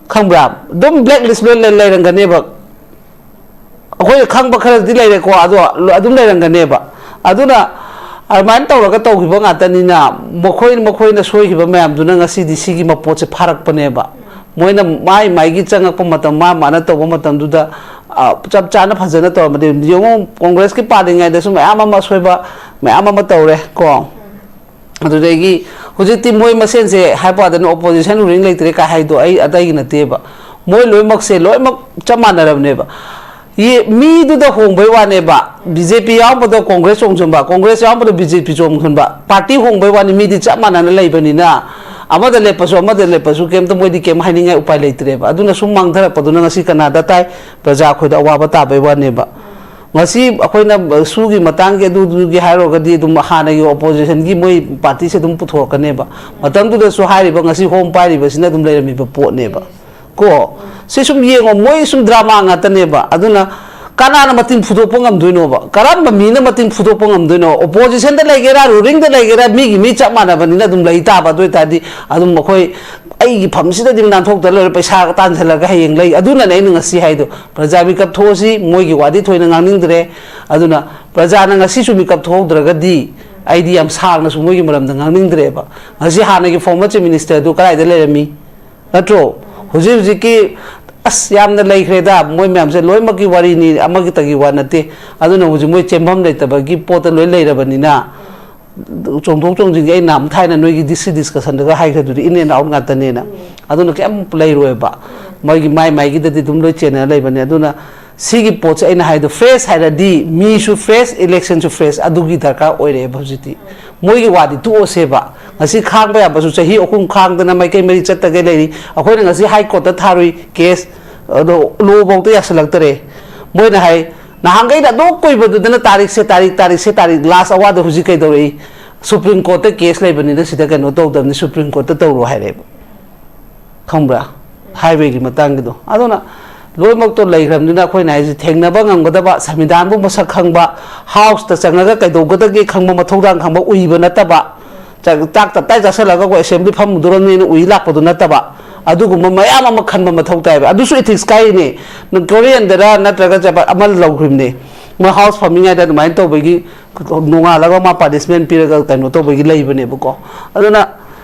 ꯈꯪꯕ꯭ꯔꯥ? ꯑꯗꯨꯝ ꯕ꯭ꯂꯦꯛ ꯂꯤꯁ ꯂꯣꯏ ꯂꯩ-, ꯂꯩꯔꯝꯒꯅꯦꯕ꯫ ꯑꯩꯈꯣꯏꯅ ꯈꯪꯕ ꯈꯔꯗꯤ ꯂꯩꯔꯦꯀꯣ, ꯑꯗꯣ ꯑꯗꯨꯝ ꯂꯩꯔꯝꯒꯅꯦꯕ꯫ ꯑꯗꯨꯅ ꯑꯗꯨꯃꯥꯏꯅ ꯇꯧꯔꯒ ꯇꯧꯈꯤꯕ ꯉꯥꯛꯇꯅꯤꯅ, ꯃꯈꯣꯏ, ꯃꯈꯣꯏꯅ ꯁꯣꯏꯈꯤꯕ ꯃꯌꯥꯝꯗꯨꯅ ꯉꯁꯤꯗꯤ ꯁꯤꯒꯤ ꯃꯄꯣꯠꯁꯦ ꯐꯥꯔꯛꯄꯅꯦꯕ꯫ ꯃꯣꯏꯅ ꯃꯥꯏ ꯃꯥꯏꯒꯤ ꯆꯪꯉꯛꯄ ꯃꯇꯝ, ꯃꯥ ꯃꯥꯅ ꯇꯧꯕ ꯃꯇꯝꯗꯨꯗ, ꯑ, ꯆꯞ ꯆꯥꯅ ꯐꯖꯅ ꯇꯧꯔꯝꯃꯗꯤ, ꯌꯦꯡꯉꯨ, ꯀꯣꯡꯒ꯭ꯔꯦꯁꯀꯤ ꯄꯥꯜꯂꯤꯉꯩꯗꯁꯨ ꯃꯌꯥꯝ ꯑꯃ ꯑꯁꯣꯏꯕ ꯃꯌꯥꯝ ꯑꯃ ꯇꯧꯔꯦ ꯀꯣ꯫ ꯑꯗꯨꯗꯒꯤ ꯍꯧꯖꯤꯛꯇꯤ ꯃꯣꯏ ꯃꯁꯦꯟꯁꯦ ꯍꯥꯏꯕ ꯋꯥꯗꯅ opposition ruling ꯂꯩꯇ꯭ꯔꯦ ꯀꯥꯏ ꯍꯥꯏꯗꯣ ꯑꯩ ꯑꯇꯩꯒꯤ ꯅꯠꯇꯦꯕ꯫ ꯃꯣꯏ ꯂꯣꯏꯅꯃꯛꯁꯦ ꯂꯣꯏꯅꯃꯛ ꯆꯞ ꯃꯥꯟꯅꯔꯕꯅꯦꯕ꯫ ꯌꯦ-, ꯃꯤꯗꯨꯗ ꯍꯣꯡꯕꯩ ꯋꯥꯅꯦꯕ, ꯕꯤ ꯖꯦ ꯄꯤ ꯌꯥꯎꯔꯝꯕꯗꯣ ꯀꯣꯡꯒ꯭ꯔꯦꯁ ꯆꯣꯡꯁꯤꯟꯕ, ꯀꯣꯡꯒ꯭ꯔꯦꯁ ꯌꯥꯎꯔꯝꯕꯗꯣ ꯕꯤ ꯖꯦ ꯄꯤ ꯆꯣꯡꯁꯤꯟꯕ, ꯄꯥꯔꯇꯤ ꯍꯣꯡꯕꯩ ꯋꯥꯅꯤ, ꯃꯤꯗꯤ ꯆꯞ ꯃꯥꯟꯅꯅ ꯂꯩꯕꯅꯤꯅ, ꯑꯃꯗ ꯂꯦꯞꯄꯁꯨ ꯑꯃꯗ ꯂꯦꯞꯄꯁꯨ ꯀꯩꯝꯇ ꯃꯣꯏꯗꯤ ꯀꯩꯝ ꯍꯥꯏꯅꯤꯡꯉꯥꯏ ꯎꯄꯥꯏ ꯂꯩꯇ꯭ꯔꯦꯕ꯫ ꯑꯗꯨꯅ ꯁꯨꯝ ꯃꯥꯡꯊꯔꯛꯄꯗꯨꯅ ꯉꯁꯤ ꯀꯅꯥꯗ ꯇꯥꯏ? ꯄ꯭ꯔꯖꯥ ꯑꯩꯈꯣꯏꯗ ꯑꯋꯥꯕ ꯇꯥꯕꯩ ꯋꯥꯅꯦꯕ꯫ ꯉꯁꯤ ꯑꯩꯈꯣꯏꯅ ꯁꯨꯒꯤ ꯃꯇꯥꯡꯒꯤ ꯑꯗꯨꯗꯨꯒꯤ ꯍꯥꯏꯔꯨꯔꯒꯗꯤ ꯑꯗꯨꯝ ꯍꯥꯟꯅꯒꯤ oppositionꯒꯤ ꯃꯣꯏ ꯄꯥꯔꯇꯤꯁꯦ ꯑꯗꯨꯝ ꯄꯨꯊꯣꯔꯛꯀꯅꯦꯕ꯫ ꯃꯇꯝꯗꯨꯗꯁꯨ ꯍꯥꯏꯔꯤꯕ ꯉꯁꯤ ꯍꯣꯝ ꯄꯥꯏꯔꯤꯕꯁꯤꯅ ꯑꯗꯨꯝ ꯂꯩꯔꯝꯃꯤꯕ ꯄꯣꯠꯅꯦꯕ꯫ ꯀꯣ, ꯁꯤ ꯁꯨꯝ ꯌꯦꯡꯉꯣ, ꯃꯣꯏ ꯁꯨꯝ drama ꯉꯥꯛꯇꯅꯦꯕ꯫ ꯑꯗꯨꯅ ꯀꯅꯥꯅ ꯃꯇꯤꯟ ꯐꯨꯗꯣꯛꯄ ꯉꯝꯗꯣꯏꯅꯣꯕ? ꯀꯔꯝꯕ ꯃꯤꯅ ꯃꯇꯤꯟ ꯐꯨꯗꯣꯛꯄ ꯉꯝꯗꯣꯏꯅꯣ? Oppositionꯗ ꯂꯩꯒꯦꯔꯥ, rulingꯗ ꯂꯩꯒꯦꯔꯥ, ꯃꯤꯒꯤ ꯃꯤ ꯆꯞ ꯃꯥꯟꯅꯕꯅꯤꯅ ꯑꯗꯨꯝ ꯂꯩ ꯇꯥꯕ꯫ ꯑꯗꯨ ꯑꯣꯏ ꯇꯥꯔꯗꯤ ꯑꯗꯨꯝ ꯑꯩꯈꯣꯏ ꯑꯩꯒꯤ ꯐꯝꯁꯤꯗꯗꯤ ꯅꯥꯟꯊꯣꯛꯇ ꯂꯣꯏꯔꯦ, ꯄꯩꯁꯥꯒ ꯇꯥꯟꯁꯤꯜꯂꯒ ꯍꯌꯦꯡ ꯂꯩ꯫ ꯑꯗꯨꯅꯅꯦ ꯑꯩꯅ ꯉꯁꯤ ꯍꯥꯏꯗꯣ, ꯄ꯭ꯔꯖꯥ ꯃꯤꯀꯞ ꯊꯣꯛꯑꯁꯤ, ꯃꯣꯏꯒꯤ ꯋꯥꯗꯤ ꯊꯣꯏꯅ ꯉꯥꯡꯅꯤꯡꯗ꯭ꯔꯦ꯫ ꯑꯗꯨꯅ ꯄ꯭ꯔꯖꯥꯅ ꯉꯁꯤꯁꯨ ꯃꯤꯀꯞ ꯊꯣꯛꯍꯧꯗ꯭ꯔꯒꯗꯤ ꯑꯩꯗꯤ ꯌꯥꯝ ꯁꯥꯡꯅꯁꯨ ꯃꯣꯏꯒꯤ ꯃꯔꯝꯗ ꯉꯥꯡꯅꯤꯡꯗ꯭ꯔꯦꯕ꯫ ꯉꯁꯤ ꯍꯥꯟꯅꯒꯤ former chief minister ꯗꯨ ꯀꯗꯥꯏꯗ ꯂꯩꯔꯝꯃꯤ? ꯅꯠꯇ꯭ꯔꯣ? ꯍꯧꯖꯤꯛ ꯍꯧꯖꯤꯛꯀꯤ, ꯑꯁ, ꯌꯥꯝꯅ ꯂꯩꯈ꯭ꯔꯦꯗ, ꯃꯣꯏ ꯃꯌꯥꯝꯁꯦ ꯂꯣꯏꯅꯃꯛꯀꯤ ꯋꯥꯔꯤꯅꯤ, ꯑꯃꯒꯤꯇꯒꯤ ꯋꯥ ꯅꯠꯇꯦ꯫ ꯑꯗꯨꯅ ꯍꯧꯖꯤꯛ ꯃꯣꯏ ꯆꯦꯟꯐꯝ ꯂꯩꯇꯕꯒꯤ ꯄꯣꯠꯇ ꯂꯣꯏ ꯂꯩꯔꯕꯅꯤꯅ, ꯆꯣꯡꯊꯣꯛ ꯆꯣꯡꯁꯤꯟꯒꯤ ꯑꯩ ꯅꯍꯥꯟ ꯊꯥꯏꯅ ꯅꯣꯏꯒꯤ D C discussion ꯗꯒ ꯍꯥꯏꯈ꯭ꯔꯗꯨꯗꯤ, in and out ꯉꯥꯛꯇꯅꯦꯅ꯫ ꯑꯗꯨꯅ ꯀꯩꯝ ꯂꯩꯔꯣꯏꯕ, ꯃꯣꯏꯒꯤ ꯃꯥꯏ ꯃꯥꯏꯒꯤꯗꯗꯤ ꯑꯗꯨꯝ ꯂꯣꯏ ꯆꯦꯟꯅꯔ ꯂꯩꯕꯅꯦ꯫ ꯑꯗꯨꯅ ꯁꯤꯒꯤ ꯄꯣꯠꯁꯦ ꯑꯩꯅ ꯍꯥꯏꯗꯣ, fresh ꯍꯥꯏꯔꯗꯤ ꯃꯤꯁꯨ fresh, election ꯁꯨ fresh, ꯑꯗꯨꯒꯤ ꯗꯔꯀꯥꯔ ꯑꯣꯏꯔꯛꯑꯦꯕ ꯍꯧꯖꯤꯛꯇꯤ꯫ ꯃꯣꯏꯒꯤ ꯋꯥꯗꯤ ꯇꯣꯛꯑꯁꯦꯕ꯫ ꯉꯁꯤ ꯈꯥꯡꯕ ꯌꯥꯕꯁꯨ ꯆꯍꯤ ꯑꯍꯨꯝ ꯈꯥꯡꯗꯅ ꯃꯥꯏꯀꯩ ꯃꯔꯤ ꯆꯠꯇꯒꯩ ꯂꯩꯔꯤ꯫ ꯑꯩꯈꯣꯏꯅ ꯉꯁꯤ High Court ꯇ ꯊꯥꯔꯨꯏ case, ꯑꯗꯣ law ꯐꯥꯎꯗ ꯌꯥꯁꯤꯜꯂꯛꯇꯔꯦ꯫ ꯃꯣꯏꯅ ꯍꯥꯏ, ꯅꯍꯥꯟꯈꯩꯗ ꯑꯗꯨꯛ ꯀꯨꯏꯕꯗꯨꯗꯅ ꯇꯥꯔꯤꯛꯁꯦ, ꯇꯥꯔꯤꯛ, ꯇꯥꯔꯤꯛꯁꯦ, ꯇꯥꯔꯤꯛ, last ꯑꯋꯥꯗ ꯍꯧꯖꯤꯛ ꯀꯩꯗꯧꯔꯛꯏ? Supreme Court ꯇ case ꯂꯩꯕꯅꯤꯅ ꯁꯤꯗ ꯀꯩꯅꯣ ꯇꯧꯗꯕꯅꯤ, Supreme Court ꯇ ꯇꯧꯔꯣ ꯍꯥꯏꯔꯛꯑꯦꯕ꯫ ꯈꯪꯕ꯭ꯔꯥ? Highway ꯒꯤ ꯃꯇꯥꯡꯒꯤꯗꯣ꯫ ꯑꯗꯨꯅ ꯂꯣꯏꯅꯃꯛꯇꯣ ꯂꯩꯈ꯭ꯔꯕꯅꯤꯅ ꯑꯩꯈꯣꯏꯅ ꯍꯥꯏꯁꯦ, ꯊꯦꯡꯅꯕ ꯉꯝꯒꯗꯕ, ꯁꯪꯕꯤꯙꯥꯟꯕꯨ ꯃꯁꯛ ꯈꯪꯕ, House ꯇ ꯆꯪꯉꯒ ꯀꯩꯗꯧꯒꯗꯒꯦ ꯈꯪꯕ, ꯃꯊꯧꯗꯥꯡ ꯈꯪꯕ, ꯎꯏꯕ ꯅꯠꯇꯕ, ꯆꯥꯛ, ꯆꯥꯛ ꯇꯞꯇꯥꯏ ꯆꯥꯁꯤꯜꯂꯒ ꯑꯩꯈꯣꯏ assembly ꯐꯝꯃꯨꯗꯣꯔꯕꯅꯤꯅ ꯎꯏ ꯂꯥꯛꯄꯗꯣ ꯅꯠꯇꯕ, ꯑꯗꯨꯒꯨꯝꯕ ꯃꯌꯥꯝ ꯑꯃ ꯈꯟꯕ ꯃꯊꯧ ꯇꯥꯏꯕ꯫ ꯑꯗꯨꯁꯨ ethics ꯀꯥꯏꯔꯤꯅꯦ꯫ ꯅꯪ ꯀꯣꯔꯤꯌꯟꯗꯔ ꯅꯠꯇ꯭ꯔꯒ ꯖꯄꯥꯟ ꯑꯃ ꯂꯧꯈ꯭ꯔꯤꯕꯅꯦ꯫ ꯃꯣꯏ House ꯐꯝꯃꯤꯉꯩꯗ ꯑꯗꯨꯃꯥꯏꯅ ꯇꯧꯕꯒꯤ, ꯅꯣꯡꯉꯥꯜꯂꯒ ꯃꯥ punishment ꯄꯤꯔꯒ ꯀꯩꯅꯣ ꯇꯧꯕꯒꯤ ꯂꯩꯕꯅꯦꯕꯀꯣ꯫ ꯑꯗꯨꯅ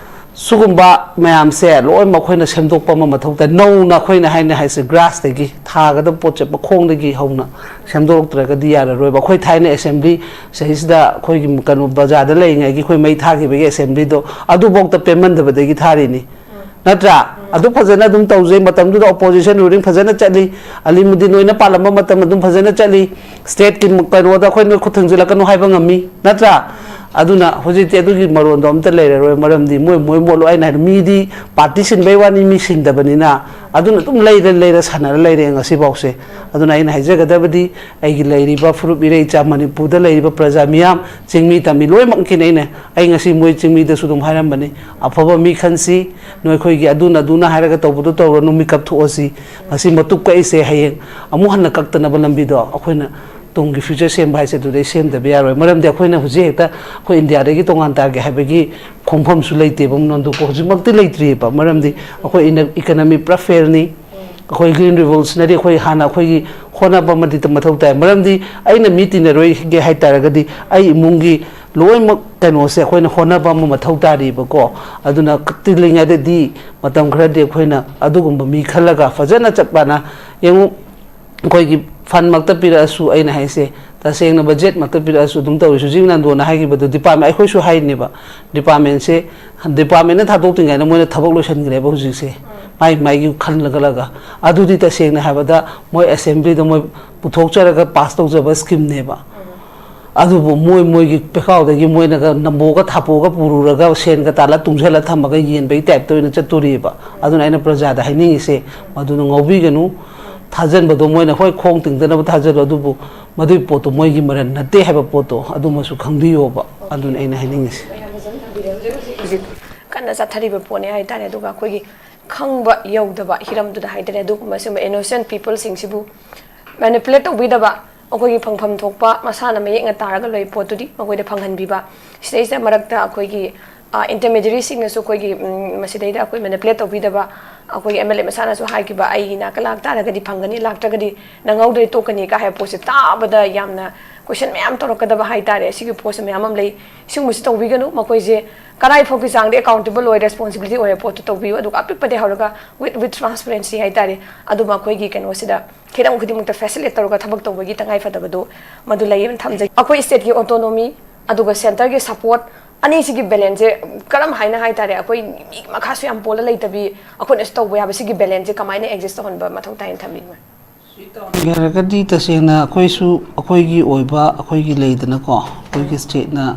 ꯁꯤꯒꯨꯝꯕ ꯃꯌꯥꯝꯁꯦ ꯂꯣꯏ ꯃꯈꯣꯏꯅ ꯁꯦꯝꯗꯣꯛꯄ ꯑꯃ ꯃꯊꯧ ꯇꯥꯏ꯫ ꯅꯧꯅ ꯑꯩꯈꯣꯏꯅ ꯍꯥꯏꯅ ꯍꯥꯏꯁꯦ grass ꯇꯒꯤ ꯊꯥꯒꯗꯕ ꯄꯣꯠꯁꯦ ꯃꯈꯣꯡꯗꯒꯤ ꯍꯧꯅ ꯁꯦꯝꯗꯣꯔꯛꯇ꯭ꯔꯒꯗꯤ ꯌꯥꯔꯔꯣꯏꯕ꯫ ꯑꯩꯈꯣꯏ ꯊꯥꯏꯅ assembly ꯁꯤꯗꯩꯁꯤꯗ ꯑꯩꯈꯣꯏꯒꯤ ꯀꯩꯅꯣ ꯕꯖꯥꯔꯗ ꯂꯩꯔꯤꯉꯩꯒꯤ ꯑꯩꯈꯣꯏ ꯃꯩ ꯊꯥꯈꯤꯕꯒꯤ assembly ꯗꯣ ꯑꯗꯨꯐꯧꯗ ꯄꯦꯟꯃꯟꯗꯕꯗꯒꯤ ꯊꯥꯔꯤꯅꯤ꯫ ꯅꯠꯇ꯭ꯔꯥ? ꯑꯗꯨ ꯐꯖꯅ ꯑꯗꯨꯝ ꯇꯧꯖꯩ꯫ ꯃꯇꯝꯗꯨꯗ opposition ruling ꯐꯖꯅ ꯆꯠꯂꯤ꯫ ꯑꯂꯤꯃꯨꯗꯤꯟ ꯍꯣꯏꯅ ꯄꯥꯜꯂꯝꯕ ꯃꯇꯝ ꯑꯗꯨꯝ ꯐꯖꯅ ꯆꯠꯂꯤ꯫ State ꯀꯤ ꯀꯩꯅꯣꯗ ꯑꯩꯈꯣꯏ ꯅꯣꯏ ꯈꯨꯠ ꯊꯤꯡꯖꯤꯜꯂꯛꯀꯅꯨ ꯍꯥꯏꯕ ꯉꯝꯃꯤ, ꯅꯠꯇ꯭ꯔꯥ? ꯑꯗꯨꯅ ꯍꯧꯖꯤꯛꯇꯤ ꯑꯗꯨꯒꯤ ꯃꯔꯣꯟꯗꯣ ꯑꯝꯇ ꯂꯩꯔꯔꯣꯏ꯫ ꯃꯔꯝꯗꯤ ꯃꯣꯏ, ꯃꯣꯏ ꯃꯣꯠꯂꯣ꯫ ꯑꯩꯅ ꯍꯥꯏꯗꯣ, ꯃꯤꯗꯤ party ꯁꯤꯟꯕꯩ ꯋꯥꯅꯤ, ꯃꯤ ꯁꯤꯟꯗꯕꯅꯤꯅ꯫ ꯑꯗꯨꯅ ꯑꯗꯨꯝ ꯂꯩꯔ ꯂꯩꯔ ꯁꯥꯟꯅꯔ ꯂꯩꯔꯦ ꯉꯁꯤꯐꯥꯎꯁꯦ꯫ ꯑꯗꯨꯅ ꯑꯩꯅ ꯍꯥꯏꯖꯒꯗꯕꯗꯤ, ꯑꯩꯒꯤ ꯂꯩꯔꯤꯕ ꯐꯨꯔꯨꯞ ꯏꯔꯩ ꯏꯆꯥ ꯃꯅꯤꯄꯨꯔꯗ ꯂꯩꯔꯤꯕ ꯄ꯭ꯔꯖꯥ ꯃꯤꯌꯥꯝ, ꯆꯤꯡꯃꯤ ꯇꯝꯃꯤ ꯂꯣꯏꯅꯃꯛꯀꯤꯅꯦ꯫ ꯑꯩꯅ, ꯑꯩ ꯉꯁꯤ ꯃꯣꯏ ꯆꯤꯡꯃꯤꯗꯁꯨ ꯑꯗꯨꯝ ꯍꯥꯏꯔꯝꯕꯅꯤ, ꯑꯐꯕ ꯃꯤ ꯈꯟꯁꯤ, ꯅꯣꯏꯈꯣꯏꯒꯤ ꯑꯗꯨꯅ ꯑꯗꯨꯅ ꯍꯥꯏꯔꯒ ꯇꯧꯕꯗꯣ ꯇꯧꯔꯅꯨ, ꯃꯤꯀꯞ ꯊꯣꯛꯑꯁꯤ꯫ ꯉꯁꯤ ꯃꯇꯨꯞ ꯀꯛꯏꯁꯦ ꯍꯌꯦꯡ ꯑꯃꯨꯛ ꯍꯟꯅ ꯀꯛꯇꯅꯕ ꯂꯝꯕꯤꯗꯣ ꯑꯩꯈꯣꯏꯅ ꯇꯨꯡꯒꯤ ꯐ꯭ꯌꯨꯆꯔ ꯁꯦꯝꯕ ꯍꯥꯏꯁꯦ ꯑꯗꯨꯗꯩ ꯁꯦꯝꯗꯕ ꯌꯥꯔꯣꯏ꯫ ꯃꯔꯝꯗꯤ ꯑꯩꯈꯣꯏꯅ ꯍꯧꯖꯤꯛ ꯍꯦꯛꯇ ꯑꯩꯈꯣꯏ ꯏꯟꯗꯤꯌꯥꯗꯒꯤ ꯇꯣꯉꯥꯟ ꯇꯥꯒꯦ ꯍꯥꯏꯕꯒꯤ ꯈꯣꯡꯐꯝꯁꯨ ꯂꯩꯇꯦꯕ, ꯅꯣꯟꯗꯨꯀꯣ꯫ ꯍꯧꯖꯤꯛꯃꯛꯇꯤ ꯂꯩꯇ꯭ꯔꯤꯑꯕ, ꯃꯔꯝꯗꯤ ꯑꯩꯈꯣꯏ ꯏꯀꯅꯃꯤ ꯄꯨꯔꯥ ꯐꯦꯜꯅꯤ꯫ ꯑꯩꯈꯣꯏ ꯒ꯭ꯔꯤꯟ ꯔꯤꯚꯣꯂꯨꯁꯅꯔꯤ ꯑꯩꯈꯣꯏ ꯍꯥꯟꯅ ꯑꯩꯈꯣꯏꯒꯤ ꯍꯣꯠꯅꯕ ꯑꯃꯗꯤ ꯃꯊꯧ ꯇꯥꯏ꯫ ꯃꯔꯝꯗꯤ ꯑꯩꯅ ꯃꯤ ꯇꯤꯟꯅꯔꯣꯏꯒꯦ ꯍꯥꯏ ꯇꯥꯔꯒꯗꯤ ꯑꯩ ꯏꯃꯨꯡꯒꯤ ꯂꯣꯏꯅꯃꯛ ꯀꯩꯅꯣꯁꯦ ꯑꯩꯈꯣꯏꯅ ꯍꯣꯠꯅꯕ ꯑꯃ ꯃꯊꯧ ꯇꯥꯔꯤꯕꯀꯣ꯫ ꯑꯗꯨꯅ ꯇꯤꯜꯂꯤꯉꯩꯗꯗꯤ ꯃꯇꯝ ꯈꯔꯗꯤ ꯑꯩꯈꯣꯏꯅ ꯑꯗꯨꯒꯨꯝꯕ ꯃꯤ ꯈꯜꯂꯒ ꯐꯖꯅ ꯆꯞ ꯃꯥꯟꯅ ꯌꯦꯡꯉꯨ꯫ ꯑꯩꯈꯣꯏꯒꯤ ꯐꯟꯃꯛꯇ ꯄꯤꯔꯛꯑꯁꯨ, ꯑꯩꯅ ꯍꯥꯏꯁꯦ, ꯇꯁꯦꯡꯅ ꯕꯖꯦꯠꯃꯛꯇ ꯄꯤꯔꯛꯑꯁꯨ ꯑꯗꯨꯝ ꯇꯧꯔꯤ꯫ ꯍꯧꯖꯤꯛ ꯅꯟꯗꯣꯅ ꯍꯥꯏꯈꯤꯕꯗꯣ, ꯗꯤꯄꯥꯔꯠꯃꯦꯟ, ꯑꯩꯈꯣꯏꯁꯨ ꯍꯥꯏꯔꯤꯅꯦꯕ, ꯗꯤꯄꯥꯔꯠꯃꯦꯟꯁꯦ, ꯗꯤꯄꯥꯔꯠꯃꯦꯟꯅ ꯊꯥꯗꯣꯛꯇ꯭ꯔꯤꯉꯩꯗ ꯃꯣꯏꯅ ꯊꯕꯛ ꯂꯣꯏꯁꯤꯟꯈ꯭ꯔꯦꯕ ꯍꯧꯖꯤꯛꯁꯦ꯫ ꯃꯥꯏ ꯃꯥꯏꯒꯤ ꯈꯜꯂꯒ ꯑꯗꯨꯗꯤ ꯇꯁꯦꯡꯅ ꯍꯥꯏꯕꯗ ꯃꯣꯏ ꯑꯦꯁꯦꯝꯕ꯭ꯂꯤꯗ ꯃꯣꯏ ꯄꯨꯊꯣꯛꯆꯔꯒ ꯄꯥꯁ ꯇꯧꯖꯕ ꯁ꯭ꯀꯤꯝꯅꯦꯕ꯫ ꯑꯗꯨꯕꯨ ꯃꯣꯏ ꯃꯣꯏꯒꯤ ꯄꯦꯈꯥꯎꯗꯒꯤ ꯃꯣꯏꯅꯒ ꯅꯝꯕꯣꯒ ꯊꯥꯄꯣꯛꯑꯒ ꯄꯨꯔꯨꯔꯒ ꯁꯦꯟꯒ ꯇꯥꯜꯂ ꯇꯨꯡꯁꯤꯜꯂ ꯊꯝꯃꯒ ꯌꯦꯟꯕꯒꯤ ꯇꯥꯏꯞꯇ ꯑꯣꯏꯅ ꯆꯠꯇꯣꯔꯤꯑꯕ꯫ ꯑꯗꯨꯅ ꯑꯩꯅ ꯄ꯭ꯔꯖꯥꯗ ꯍꯥꯏꯅꯤꯡꯉꯤꯁꯦ, ꯃꯗꯨꯅ ꯉꯥꯎꯕꯤꯒꯅꯨ꯫ ꯊꯥꯖꯟꯕꯗꯣ ꯃꯣꯏꯅ ꯍꯣꯏ ꯈꯣꯡ ꯇꯤꯡꯗꯅꯕ ꯊꯥꯖꯜꯂꯣ, ꯑꯗꯨꯕꯨ ꯃꯗꯨꯒꯤ ꯄꯣꯠꯇꯣ ꯃꯣꯏꯒꯤ ꯃꯔꯟ ꯅꯠꯇꯦ ꯍꯥꯏꯕ ꯄꯣꯠꯇꯣ ꯑꯗꯨꯃꯁꯨ ꯈꯪꯕꯤꯌꯣꯕ꯫ ꯑꯗꯨꯅ ꯑꯩꯅ ꯍꯥꯏꯅꯤꯡꯉꯤꯁꯦ꯫ ꯍꯧꯖꯤꯛ ꯍꯧꯖꯤꯛ ꯀꯟꯅ ꯆꯠꯊꯔꯤꯕ ꯄꯣꯠꯅꯦ ꯍꯥꯏꯇꯥꯔꯦ꯫ ꯑꯗꯨꯒ ꯑꯩꯈꯣꯏꯒꯤ ꯈꯪꯕ ꯌꯧꯗꯕ ꯍꯤꯔꯝꯗꯨꯗ ꯍꯥꯏꯇꯥꯔꯦ, ꯑꯗꯨꯒꯨꯝꯕ ꯁꯤꯒꯨꯝꯕ innocent people ꯁꯤꯡꯁꯤꯕꯨ manipulate ꯇꯧꯕꯤꯗꯕ, ꯑꯩꯈꯣꯏꯒꯤ ꯐꯪꯐꯝ ꯊꯣꯛꯄ ꯃꯁꯥꯅ ꯃꯌꯦꯛꯅ ꯇꯥꯔꯒ ꯂꯩ ꯄꯣꯠꯇꯨꯗꯤ ꯃꯈꯣꯏꯗ ꯐꯪꯍꯟꯕꯤꯕ꯫ ꯁꯤꯗꯩꯁꯤꯗ ꯃꯔꯛꯇ ꯑꯩꯈꯣꯏꯒꯤ intermediary ꯁꯤꯡꯅꯁꯨ ꯑꯩꯈꯣꯏꯒꯤ ꯃꯁꯤꯗꯩꯗ ꯑꯩꯈꯣꯏ manipulate ꯇꯧꯕꯤꯗꯕ꯫ ꯑꯩꯈꯣꯏꯒꯤ MLA ꯃꯁꯥꯅꯁꯨ ꯍꯥꯏꯈꯤꯕ, "ꯑꯩꯒꯤ ꯅꯥꯛꯇ ꯂꯥꯛꯇꯥꯔꯒꯗꯤ ꯐꯪꯒꯅꯤ, ꯂꯥꯛꯇ꯭ꯔꯒꯗꯤ ꯅꯪꯍꯧꯗ꯭ꯔꯦ, ꯇꯣꯛꯀꯅꯤ" ꯀ ꯍꯥꯏꯕ ꯄꯣꯠꯁꯦ ꯇꯥꯕꯗ ꯌꯥꯝꯅ question ꯃꯌꯥꯝ ꯇꯧꯔꯛꯀꯗꯕ ꯍꯥꯏꯇꯥꯔꯦ꯫ ꯁꯤꯒꯤ ꯄꯣꯠꯁꯦ ꯃꯌꯥꯝ ꯑꯃ ꯂꯩ꯫ ꯁꯤꯒꯨꯝꯕꯁꯤ ꯇꯧꯕꯤꯒꯅꯨ꯫ ꯃꯈꯣꯏꯁꯦ ꯀꯗꯥꯏ ꯐꯥꯎꯒꯤ ꯆꯥꯡꯗ accountable ꯑꯣꯏ, responsibility ꯑꯣꯏ ꯍꯥꯏꯕ ꯄꯣꯠꯇꯨ ꯇꯧꯕꯤꯌꯨ꯫ ꯑꯗꯨꯒ ꯑꯄꯤꯛꯄꯗꯒꯤ ꯍꯧꯔꯒ with with transparency ꯍꯥꯏꯇꯥꯔꯦ꯫ ꯑꯗꯨꯝ ꯑꯩꯈꯣꯏꯒꯤ ꯀꯩꯅꯣꯁꯤꯗ ꯍꯤꯔꯝ ꯈꯨꯗꯤꯡꯃꯛꯇ facilitate ꯇꯧꯔꯒ ꯊꯕꯛ ꯇꯧꯕꯒꯤ ꯇꯉꯥꯏ ꯐꯗꯕꯗꯨ ꯃꯗꯨ ꯂꯩꯌꯦꯅ ꯊꯝꯖꯒꯦ꯫ ꯑꯩꯈꯣꯏ state ꯀꯤ autonomy ꯑꯗꯨꯒ centre ꯒꯤ support ꯑꯅꯤꯁꯤꯒꯤ balance ꯁꯦ ꯀꯔꯝ ꯍꯥꯏꯅ ꯍꯥꯏꯇꯥꯔꯦ, ꯑꯩꯈꯣꯏ ꯃꯤ ꯃꯈꯥꯁꯨ ꯌꯥꯝ ꯄꯣꯜꯂ ꯂꯩꯇꯕꯤ, ꯑꯩꯈꯣꯏꯅꯁꯨ ꯇꯧꯕ ꯌꯥꯕ ꯁꯤꯒꯤ balance ꯁꯦ ꯀꯃꯥꯏꯅ adjust ꯇꯧꯍꯟꯕ ꯃꯊꯧ ꯇꯥꯏꯅ ꯊꯝꯕꯤꯅꯤꯡꯕ? ꯍꯥꯏꯔꯒꯗꯤ ꯇꯁꯦꯡꯅ ꯑꯩꯈꯣꯏꯁꯨ ꯑꯩꯈꯣꯏꯒꯤ ꯑꯣꯏꯕ ꯑꯩꯈꯣꯏꯒꯤ ꯂꯩꯗꯅꯀꯣ, ꯑꯩꯈꯣꯏꯒꯤ state ꯅ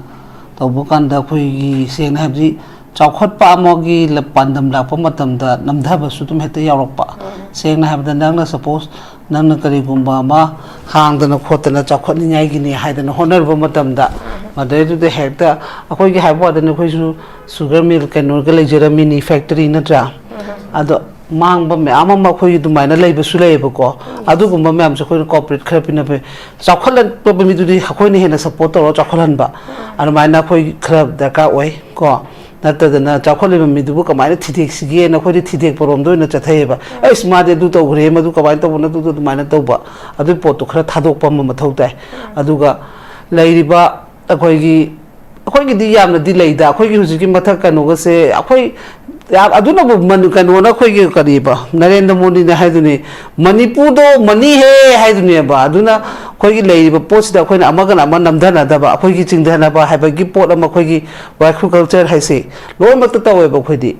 ꯇꯧꯕ ꯀꯥꯟꯗ ꯑꯩꯈꯣꯏꯒꯤ ꯁꯦꯡꯅ ꯍꯥꯏꯕꯗꯤ ꯆꯥꯎꯈꯠꯄ ꯑꯃꯒꯤ ꯂ-, ꯄꯥꯟꯗꯝ ꯂꯥꯛꯄ ꯃꯇꯝꯗ ꯅꯝꯊꯕꯁꯨ ꯑꯗꯨꯝ ꯍꯦꯛꯇ ꯌꯥꯎꯔꯛꯄ꯫ ꯁꯦꯡꯅ ꯍꯥꯏꯕꯗ ꯅꯪꯅ suppose ꯅꯪꯅ ꯀꯔꯤꯒꯨꯝꯕ ꯑꯃ ꯍꯥꯡꯗꯅ ꯈꯣꯠꯇꯅ ꯆꯥꯎꯈꯠꯅꯤꯡꯉꯥꯏꯒꯤꯅꯤ ꯍꯥꯏꯗꯅ ꯍꯣꯠꯅꯔꯨꯕ ꯃꯇꯝꯗ ꯃꯗꯩꯗꯨꯗ ꯍꯦꯛꯇ ꯑꯩꯈꯣꯏꯒꯤ ꯍꯥꯏꯕ ꯋꯥꯗꯅꯤ, ꯑꯩꯈꯣꯏꯁꯨ sugar mill ꯀꯩꯅꯣꯒ ꯂꯩꯖꯔꯝꯃꯤꯅꯤ, factory ꯅꯠꯇ꯭ꯔꯥ? ꯑꯗꯣ ꯃꯥꯡꯕ ꯃꯌꯥꯝ ꯑꯃ ꯑꯩꯈꯣꯏꯒꯤ ꯑꯗꯨꯃꯥꯏꯅ ꯂꯩꯕꯁꯨ ꯂꯩꯌꯦꯕꯀꯣ꯫ ꯑꯗꯨꯒꯨꯝꯕ ꯃꯌꯥꯝꯁꯦ ꯑꯩꯈꯣꯏꯅ ꯀꯣꯑꯣꯄꯔꯦꯠ ꯈꯔ ꯄꯤꯅꯕ, ꯆꯥꯎꯈꯠꯂꯛꯄ ꯃꯤꯗꯨꯗꯤ ꯑꯩꯈꯣꯏꯅ ꯍꯦꯟꯅ ꯁꯞꯄꯣꯔꯠ ꯇꯧꯔꯒ ꯆꯥꯎꯈꯠꯍꯟꯕ, ꯑꯗꯨꯃꯥꯏꯅ ꯑꯩꯈꯣꯏ ꯈꯔ ꯗꯔꯀꯥꯔ ꯑꯣꯏ ꯀꯣ꯫ ꯅꯠꯇꯗꯅ ꯆꯥꯎꯈꯠꯂꯤꯕ ꯃꯤꯗꯨꯕꯨ ꯀꯃꯥꯏꯅ ꯊꯤꯗꯦꯛꯁꯤꯒꯦꯅ ꯑꯩꯈꯣꯏꯗꯤ ꯊꯤꯗꯦꯛꯄꯔꯣꯝꯗ ꯑꯣꯏꯅ ꯆꯠꯊꯩꯌꯦꯕ꯫ "ꯑꯩꯁ, ꯃꯥꯗꯤ ꯑꯗꯨ ꯇꯧꯈ꯭ꯔꯦ, ꯃꯗꯨ ꯀꯃꯥꯏꯅ ꯇꯧꯕꯅꯣ, ꯑꯗꯨꯗꯣ ꯑꯗꯨꯃꯥꯏꯅ ꯇꯧꯕ", ꯑꯗꯨꯒꯤ ꯄꯣꯠꯇꯣ ꯈꯔ ꯊꯥꯗꯣꯛꯄ ꯑꯃ ꯃꯊꯧ ꯇꯥꯏ꯫ ꯑꯗꯨꯒ ꯂꯩꯔꯤꯕ ꯑꯩꯈꯣꯏꯒꯤ, ꯑꯩꯈꯣꯏꯒꯤꯗꯤ ꯌꯥꯝꯅꯗꯤ ꯂꯩꯗ, ꯑꯩꯈꯣꯏꯒꯤ ꯍꯧꯖꯤꯛꯀꯤ ꯃꯊꯛ ꯀꯩꯅꯣꯒꯁꯦ, ꯑꯩꯈꯣꯏ ꯌꯥꯝ, ꯑꯗꯨꯅꯕꯨ ꯃꯅꯤ-, ꯀꯩꯅꯣꯅ ꯑꯩꯈꯣꯏꯒꯤ ꯀꯔꯤꯕ, ꯅꯔꯦꯟꯗ꯭ꯔ ꯃꯣꯗꯤꯅ ꯍꯥꯏꯗꯨꯅꯤ, "ꯃꯅꯤꯄꯨꯔꯗꯣ ꯃꯅꯤ ꯍꯦ" ꯍꯥꯏꯗꯨꯅꯦꯕ꯫ ꯑꯗꯨꯅ ꯑꯩꯈꯣꯏꯒꯤ ꯂꯩꯔꯤꯕ ꯄꯣꯠꯁꯤꯗ ꯑꯩꯈꯣꯏꯅ ꯑꯃꯒꯅ ꯑꯃ ꯅꯝꯊꯅꯗꯕ, ꯑꯩꯈꯣꯏꯒꯤ ꯆꯤꯡꯊꯅꯕ ꯍꯥꯏꯕꯒꯤ ꯄꯣꯠ ꯑꯃ ꯑꯩꯈꯣꯏꯒꯤ ꯋꯥꯏꯈꯨ ꯀꯜꯆꯔ ꯍꯥꯏꯁꯦ ꯂꯣꯏꯅꯃꯛꯇ ꯇꯧꯋꯦꯕ ꯑꯩꯈꯣꯏꯗꯤ꯫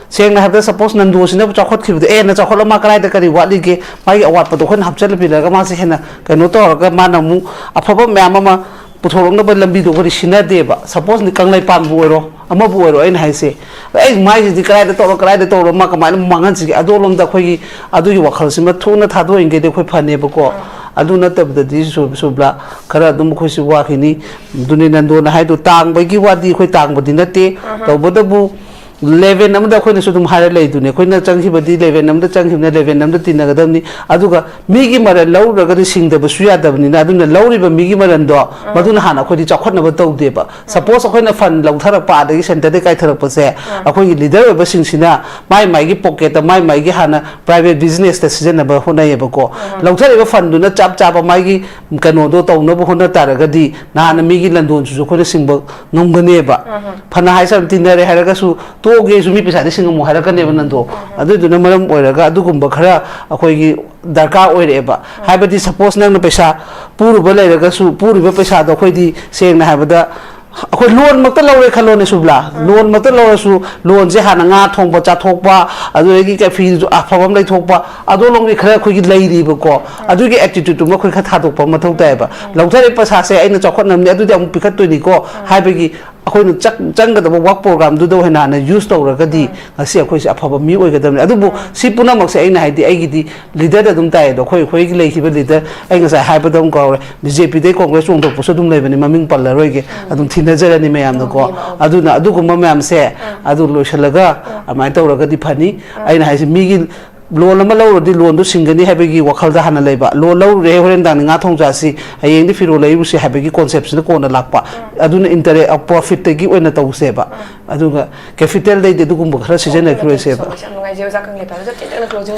ꯁꯦꯡꯅ ꯍꯥꯏꯕꯗ, ꯁꯄꯣꯁ ꯅꯟꯗꯣꯁꯤꯅ ꯆꯥꯎꯈꯠꯈꯤꯕꯗ, "ꯑꯦ, ꯅ ꯆꯥꯎꯈꯠꯂ ꯃꯥ ꯀꯗꯥꯏꯗ ꯀꯔꯤ ꯋꯥꯠꯂꯤꯒꯦ?" ꯃꯥꯒꯤ ꯑꯋꯥꯠꯄꯗꯣ ꯑꯩꯈꯣꯏꯅ ꯍꯥꯞꯆꯤꯜꯂ ꯄꯤꯔꯒ ꯃꯥꯁꯦ ꯍꯦꯟꯅ ꯀꯩꯅꯣ ꯇꯧꯔꯒ ꯃꯥꯅ ꯑꯃꯨꯛ ꯑꯐꯕ ꯃꯌꯥꯝ ꯑꯃ ꯄꯨꯊꯣꯔꯛꯅꯕ ꯂꯝꯕꯤꯗꯣ ꯑꯩꯈꯣꯏꯗꯤ ꯁꯤꯟꯅꯗꯦꯕ꯫ ꯁꯄꯣꯁ ꯀꯪꯂꯩꯄꯥꯟꯕꯨ ꯑꯣꯏꯔꯣ, ꯑꯃꯕꯨ ꯑꯣꯏꯔꯣ, ꯑꯩꯅ ꯍꯥꯏꯁꯦ, "ꯑꯩ ꯃꯥꯏꯁꯤꯗꯤ ꯀꯗꯥꯏꯗ ꯇꯧꯔ, ꯀꯗꯥꯏꯗ ꯇꯧꯔ ꯃꯥ ꯀꯃꯥꯏꯅ ꯃꯥꯡꯍꯟꯁꯤꯒꯦ?" ꯑꯗꯣꯂꯣꯝꯗ ꯑꯩꯈꯣꯏꯒꯤ ꯑꯗꯨꯒꯤ ꯋꯥꯈꯜꯁꯤꯃ ꯊꯨꯅ ꯊꯥꯗꯣꯛꯏꯉꯩꯗꯤ ꯑꯩꯈꯣꯏ ꯐꯅꯦꯕꯀꯣ꯫ ꯑꯗꯨ ꯅꯠꯇꯕꯗꯗꯤ ꯁꯨ-, ꯁꯨꯕ꯭ꯂꯥ, ꯈꯔ ꯑꯗꯨꯝ ꯑꯩꯈꯣꯏꯁꯨ ꯋꯥꯈꯤꯅꯤ꯫ ꯑꯗꯨꯅꯤ ꯅꯟꯗꯣꯅ ꯍꯥꯏꯗꯣ, ꯇꯥꯡꯕꯒꯤ ꯋꯥꯗꯤ ꯑꯩꯈꯣꯏ ꯇꯥꯡꯕꯗꯤ ꯅꯠꯇꯦ꯫ ꯇꯧꯕꯇꯕꯨ ꯂꯦꯚꯦꯜ ꯑꯃꯗ ꯑꯩꯈꯣꯏꯅꯁꯨ ꯑꯗꯨꯝ ꯍꯥꯏꯔ ꯂꯩꯗꯨꯅꯤ, ꯑꯩꯈꯣꯏꯅ ꯆꯪꯈꯤꯕꯗꯤ ꯂꯦꯚꯦꯜ ꯑꯃꯗ ꯆꯪꯈꯤꯕꯅ ꯂꯦꯚꯦꯜ ꯑꯃꯗ ꯇꯤꯟꯅꯒꯗꯕꯅꯤ꯫ ꯑꯗꯨꯒ ꯃꯤꯒꯤ ꯃꯔꯜ ꯂꯧꯔꯨꯔꯒꯗꯤ ꯁꯤꯡꯗꯕꯁꯨ ꯌꯥꯗꯕꯅꯤꯅ, ꯑꯗꯨꯅ ꯂꯧꯔꯤꯕ ꯃꯤꯒꯤ ꯃꯔꯜꯗꯣ, ꯃꯗꯨꯅ ꯍꯥꯟꯅ ꯑꯩꯈꯣꯏꯗꯤ ꯆꯥꯎꯈꯠꯅꯕ ꯇꯧꯗꯦꯕ꯫ ꯁꯄꯣꯁ ꯑꯩꯈꯣꯏꯅ ꯐꯟ ꯂꯧꯊꯔꯛꯄ, ꯑꯗꯒꯤ ꯁꯦꯟꯇꯔꯗꯒꯤ ꯀꯥꯏꯊꯔꯛꯄꯁꯦ, ꯑꯩꯈꯣꯏꯒꯤ ꯂꯤꯗꯔ ꯑꯣꯏꯕꯁꯤꯡꯁꯤꯅ ꯃꯥꯏ ꯃꯥꯏꯒꯤ ꯄꯣꯀꯦꯠꯇ, ꯃꯥꯏ ꯃꯥꯏꯒꯤ ꯍꯥꯟꯅ ꯄ꯭ꯔꯥꯏꯚꯦꯠ ꯕꯤꯖꯤꯅꯦꯁꯇ ꯁꯤꯖꯤꯟꯅꯕ ꯍꯣꯠꯅꯩꯌꯦꯕꯀꯣ꯫ ꯂꯧꯊꯔꯤꯕ ꯐꯟꯗꯨꯅ ꯆꯞ ꯆꯥꯕ ꯃꯥꯒꯤ ꯀꯩꯅꯣꯗꯣ ꯇꯧꯅꯕ ꯍꯣꯠꯅ ꯇꯥꯔꯒꯗꯤ, ꯅꯍꯥꯟꯅ ꯃꯤꯒꯤ ꯂꯟꯗꯣꯟꯁꯤꯁꯨ ꯑꯩꯈꯣꯏꯅ ꯁꯤꯡꯕ ꯉꯝꯒꯅꯦꯕ꯫ ꯐꯅ ꯍꯥꯏꯁ ꯇꯤꯟꯅꯔꯦ ꯍꯥꯏꯔꯒꯁꯨ, "ꯇꯣꯛꯑꯒꯦꯁꯨ ꯃꯤ ꯄꯩꯁꯥꯗꯤ ꯁꯤꯡꯉꯝꯃꯣ" ꯍꯥꯏꯔꯛꯀꯅꯦꯕ ꯅꯟꯗꯣ꯫ ꯑꯗꯨꯗꯨꯅ ꯃꯔꯝ ꯑꯣꯏꯔꯒ ꯑꯗꯨꯒꯨꯝꯕ ꯈꯔ ꯑꯩꯈꯣꯏꯒꯤ ꯗꯔꯀꯥꯔ ꯑꯣꯏꯔꯛꯑꯦꯕ꯫ ꯍꯥꯏꯕꯗꯤ ꯁꯄꯣꯁ ꯅꯪꯅ ꯄꯩꯁꯥ ꯄꯨꯔꯨꯕ ꯂꯩꯔꯒꯁꯨ, ꯄꯨꯔꯤꯕ ꯄꯩꯁꯥꯗꯣ ꯑꯩꯈꯣꯏꯗꯤ ꯁꯦꯡꯅ ꯍꯥꯏꯕꯗ ꯑꯩꯈꯣꯏ ꯂꯣꯟꯃꯛꯇ ꯂꯧꯔꯦ ꯈꯜꯂꯣꯅꯦ ꯁꯨꯕ꯭ꯂꯥ, ꯂꯣꯟꯃꯛꯇ ꯂꯧꯔꯁꯨ ꯂꯣꯟꯁꯦ ꯍꯥꯟꯅ ꯉꯥ ꯊꯣꯡꯕ ꯆꯥꯊꯣꯛꯄ, ꯑꯗꯨꯗꯒꯤ ꯀꯩ ꯐꯤꯗꯨꯁꯨ ꯑꯐꯕ ꯑꯃ ꯂꯩꯊꯣꯛꯄ, ꯑꯗꯣ ꯂꯣꯝꯒꯤ ꯈꯔ ꯑꯩꯈꯣꯏꯒꯤ ꯂꯩꯔꯤꯕꯀꯣ, ꯑꯗꯨꯒꯤ ꯑꯦꯇꯤꯇ꯭ꯌꯨꯠꯇꯨꯃ ꯑꯩꯈꯣꯏ ꯈꯔ ꯊꯥꯗꯣꯛꯄ ꯃꯊꯧ ꯇꯥꯏꯌꯦꯕ꯫ ꯂꯧꯊꯔꯤꯕ ꯄꯩꯁꯥꯁꯦ ꯑꯩꯅ ꯆꯥꯎꯈꯠꯅꯕꯅꯤ, ꯑꯗꯨꯗꯤ ꯑꯃꯨꯛ ꯄꯤꯈꯠꯇꯣꯏꯅꯤꯀꯣ ꯍꯥꯏꯕꯒꯤ ꯑꯩꯈꯣꯏꯅ ꯆꯪꯒꯗꯕ ꯋꯥꯔꯛ ꯄ꯭ꯔꯣꯒ꯭ꯔꯥꯝꯗꯨꯗ ꯑꯣꯏꯅ ꯍꯥꯟꯅ ꯌꯨꯁ ꯇꯧꯔꯒꯗꯤ ꯉꯁꯤ ꯑꯩꯈꯣꯏꯁꯦ ꯑꯐꯕ ꯃꯤ ꯑꯣꯏꯒꯗꯕꯅꯤ꯫ ꯑꯗꯨꯕꯨ ꯁꯤ ꯄꯨꯝꯅꯃꯛꯁꯦ ꯑꯩꯅ ꯍꯥꯏꯗꯤ ꯑꯩꯒꯤꯗꯤ ꯂꯤꯗꯔꯗ ꯑꯗꯨꯝ ꯇꯥꯏ꯫ ꯑꯗꯣ ꯑꯩꯈꯣꯏ ꯑꯩꯈꯣꯏꯒꯤ ꯂꯩꯈꯤꯕ ꯂꯤꯗꯔ, ꯑꯩ ꯉꯁꯥꯏ ꯍꯥꯏꯕꯗ ꯑꯃꯨꯛ ꯀꯥꯎꯔꯦ, ꯕꯤ ꯖꯦ ꯄꯤꯗꯩ ꯀꯣꯡꯒ꯭ꯔꯦꯁ ꯆꯣꯡꯊꯣꯛꯄꯁꯨ ꯑꯗꯨꯝ ꯂꯩꯕꯅꯤ, ꯃꯃꯤꯡ ꯄꯜꯂꯔꯣꯏꯒꯦ, ꯑꯗꯨꯝ ꯊꯤꯅꯖꯔꯅꯤ ꯃꯌꯥꯝꯅꯀꯣ꯫ ꯑꯗꯨꯅ ꯑꯗꯨꯒꯨꯝꯕ ꯃꯌꯥꯝꯁꯦ ꯑꯗꯨ ꯂꯣꯏꯁꯤꯜꯂꯒ ꯑꯗꯨꯃꯥꯏꯅ ꯇꯧꯔꯒꯗꯤ ꯐꯅꯤ꯫ ꯑꯩꯅ ꯍꯥꯏꯁꯦ, ꯃꯤꯒꯤ ꯂꯣꯟ ꯑꯃ ꯂꯧꯔꯨꯔꯗꯤ ꯂꯣꯟꯗꯣ ꯁꯤꯡꯒꯅꯤ ꯍꯥꯏꯕꯒꯤ ꯋꯥꯈꯜꯗ ꯍꯥꯟꯅ ꯂꯩꯕ, ꯂꯣꯟ ꯂꯧꯔꯨꯔꯦ, ꯍꯣꯔꯦꯟ ꯅꯨꯡꯗꯥꯡꯗꯤ ꯉꯥ ꯊꯣꯡ ꯆꯥꯁꯤ, ꯍꯌꯦꯡꯗꯤ ꯐꯤꯔꯣꯜ ꯂꯩꯔꯨꯁꯤ ꯍꯥꯏꯕꯒꯤ ꯀꯣꯟꯁꯦꯞꯁꯤꯅ ꯀꯣꯟꯅ ꯂꯥꯛꯄ꯫ ꯑꯗꯨꯅ ꯏꯟꯇꯔꯦ ꯄ꯭ꯔꯣꯐꯤꯠꯇꯒꯤ ꯑꯣꯏꯅ ꯇꯧꯁꯦꯕ꯫ ꯑꯗꯨꯒ ꯀꯦꯄꯤꯇꯦꯜꯗꯩꯗꯤ ꯑꯗꯨꯒꯨꯝꯕ ꯈꯔ ꯁꯤꯖꯤꯟꯅꯈꯤꯔꯣꯏꯁꯦꯕ꯫ ꯌꯥꯝ ꯅꯨꯡꯉꯥꯏꯖꯩ ꯑꯣꯖꯥ ꯀꯪꯂꯩꯄꯥꯛ꯫ ꯑꯣꯖꯥ ꯇꯦꯟꯇꯛꯅ closing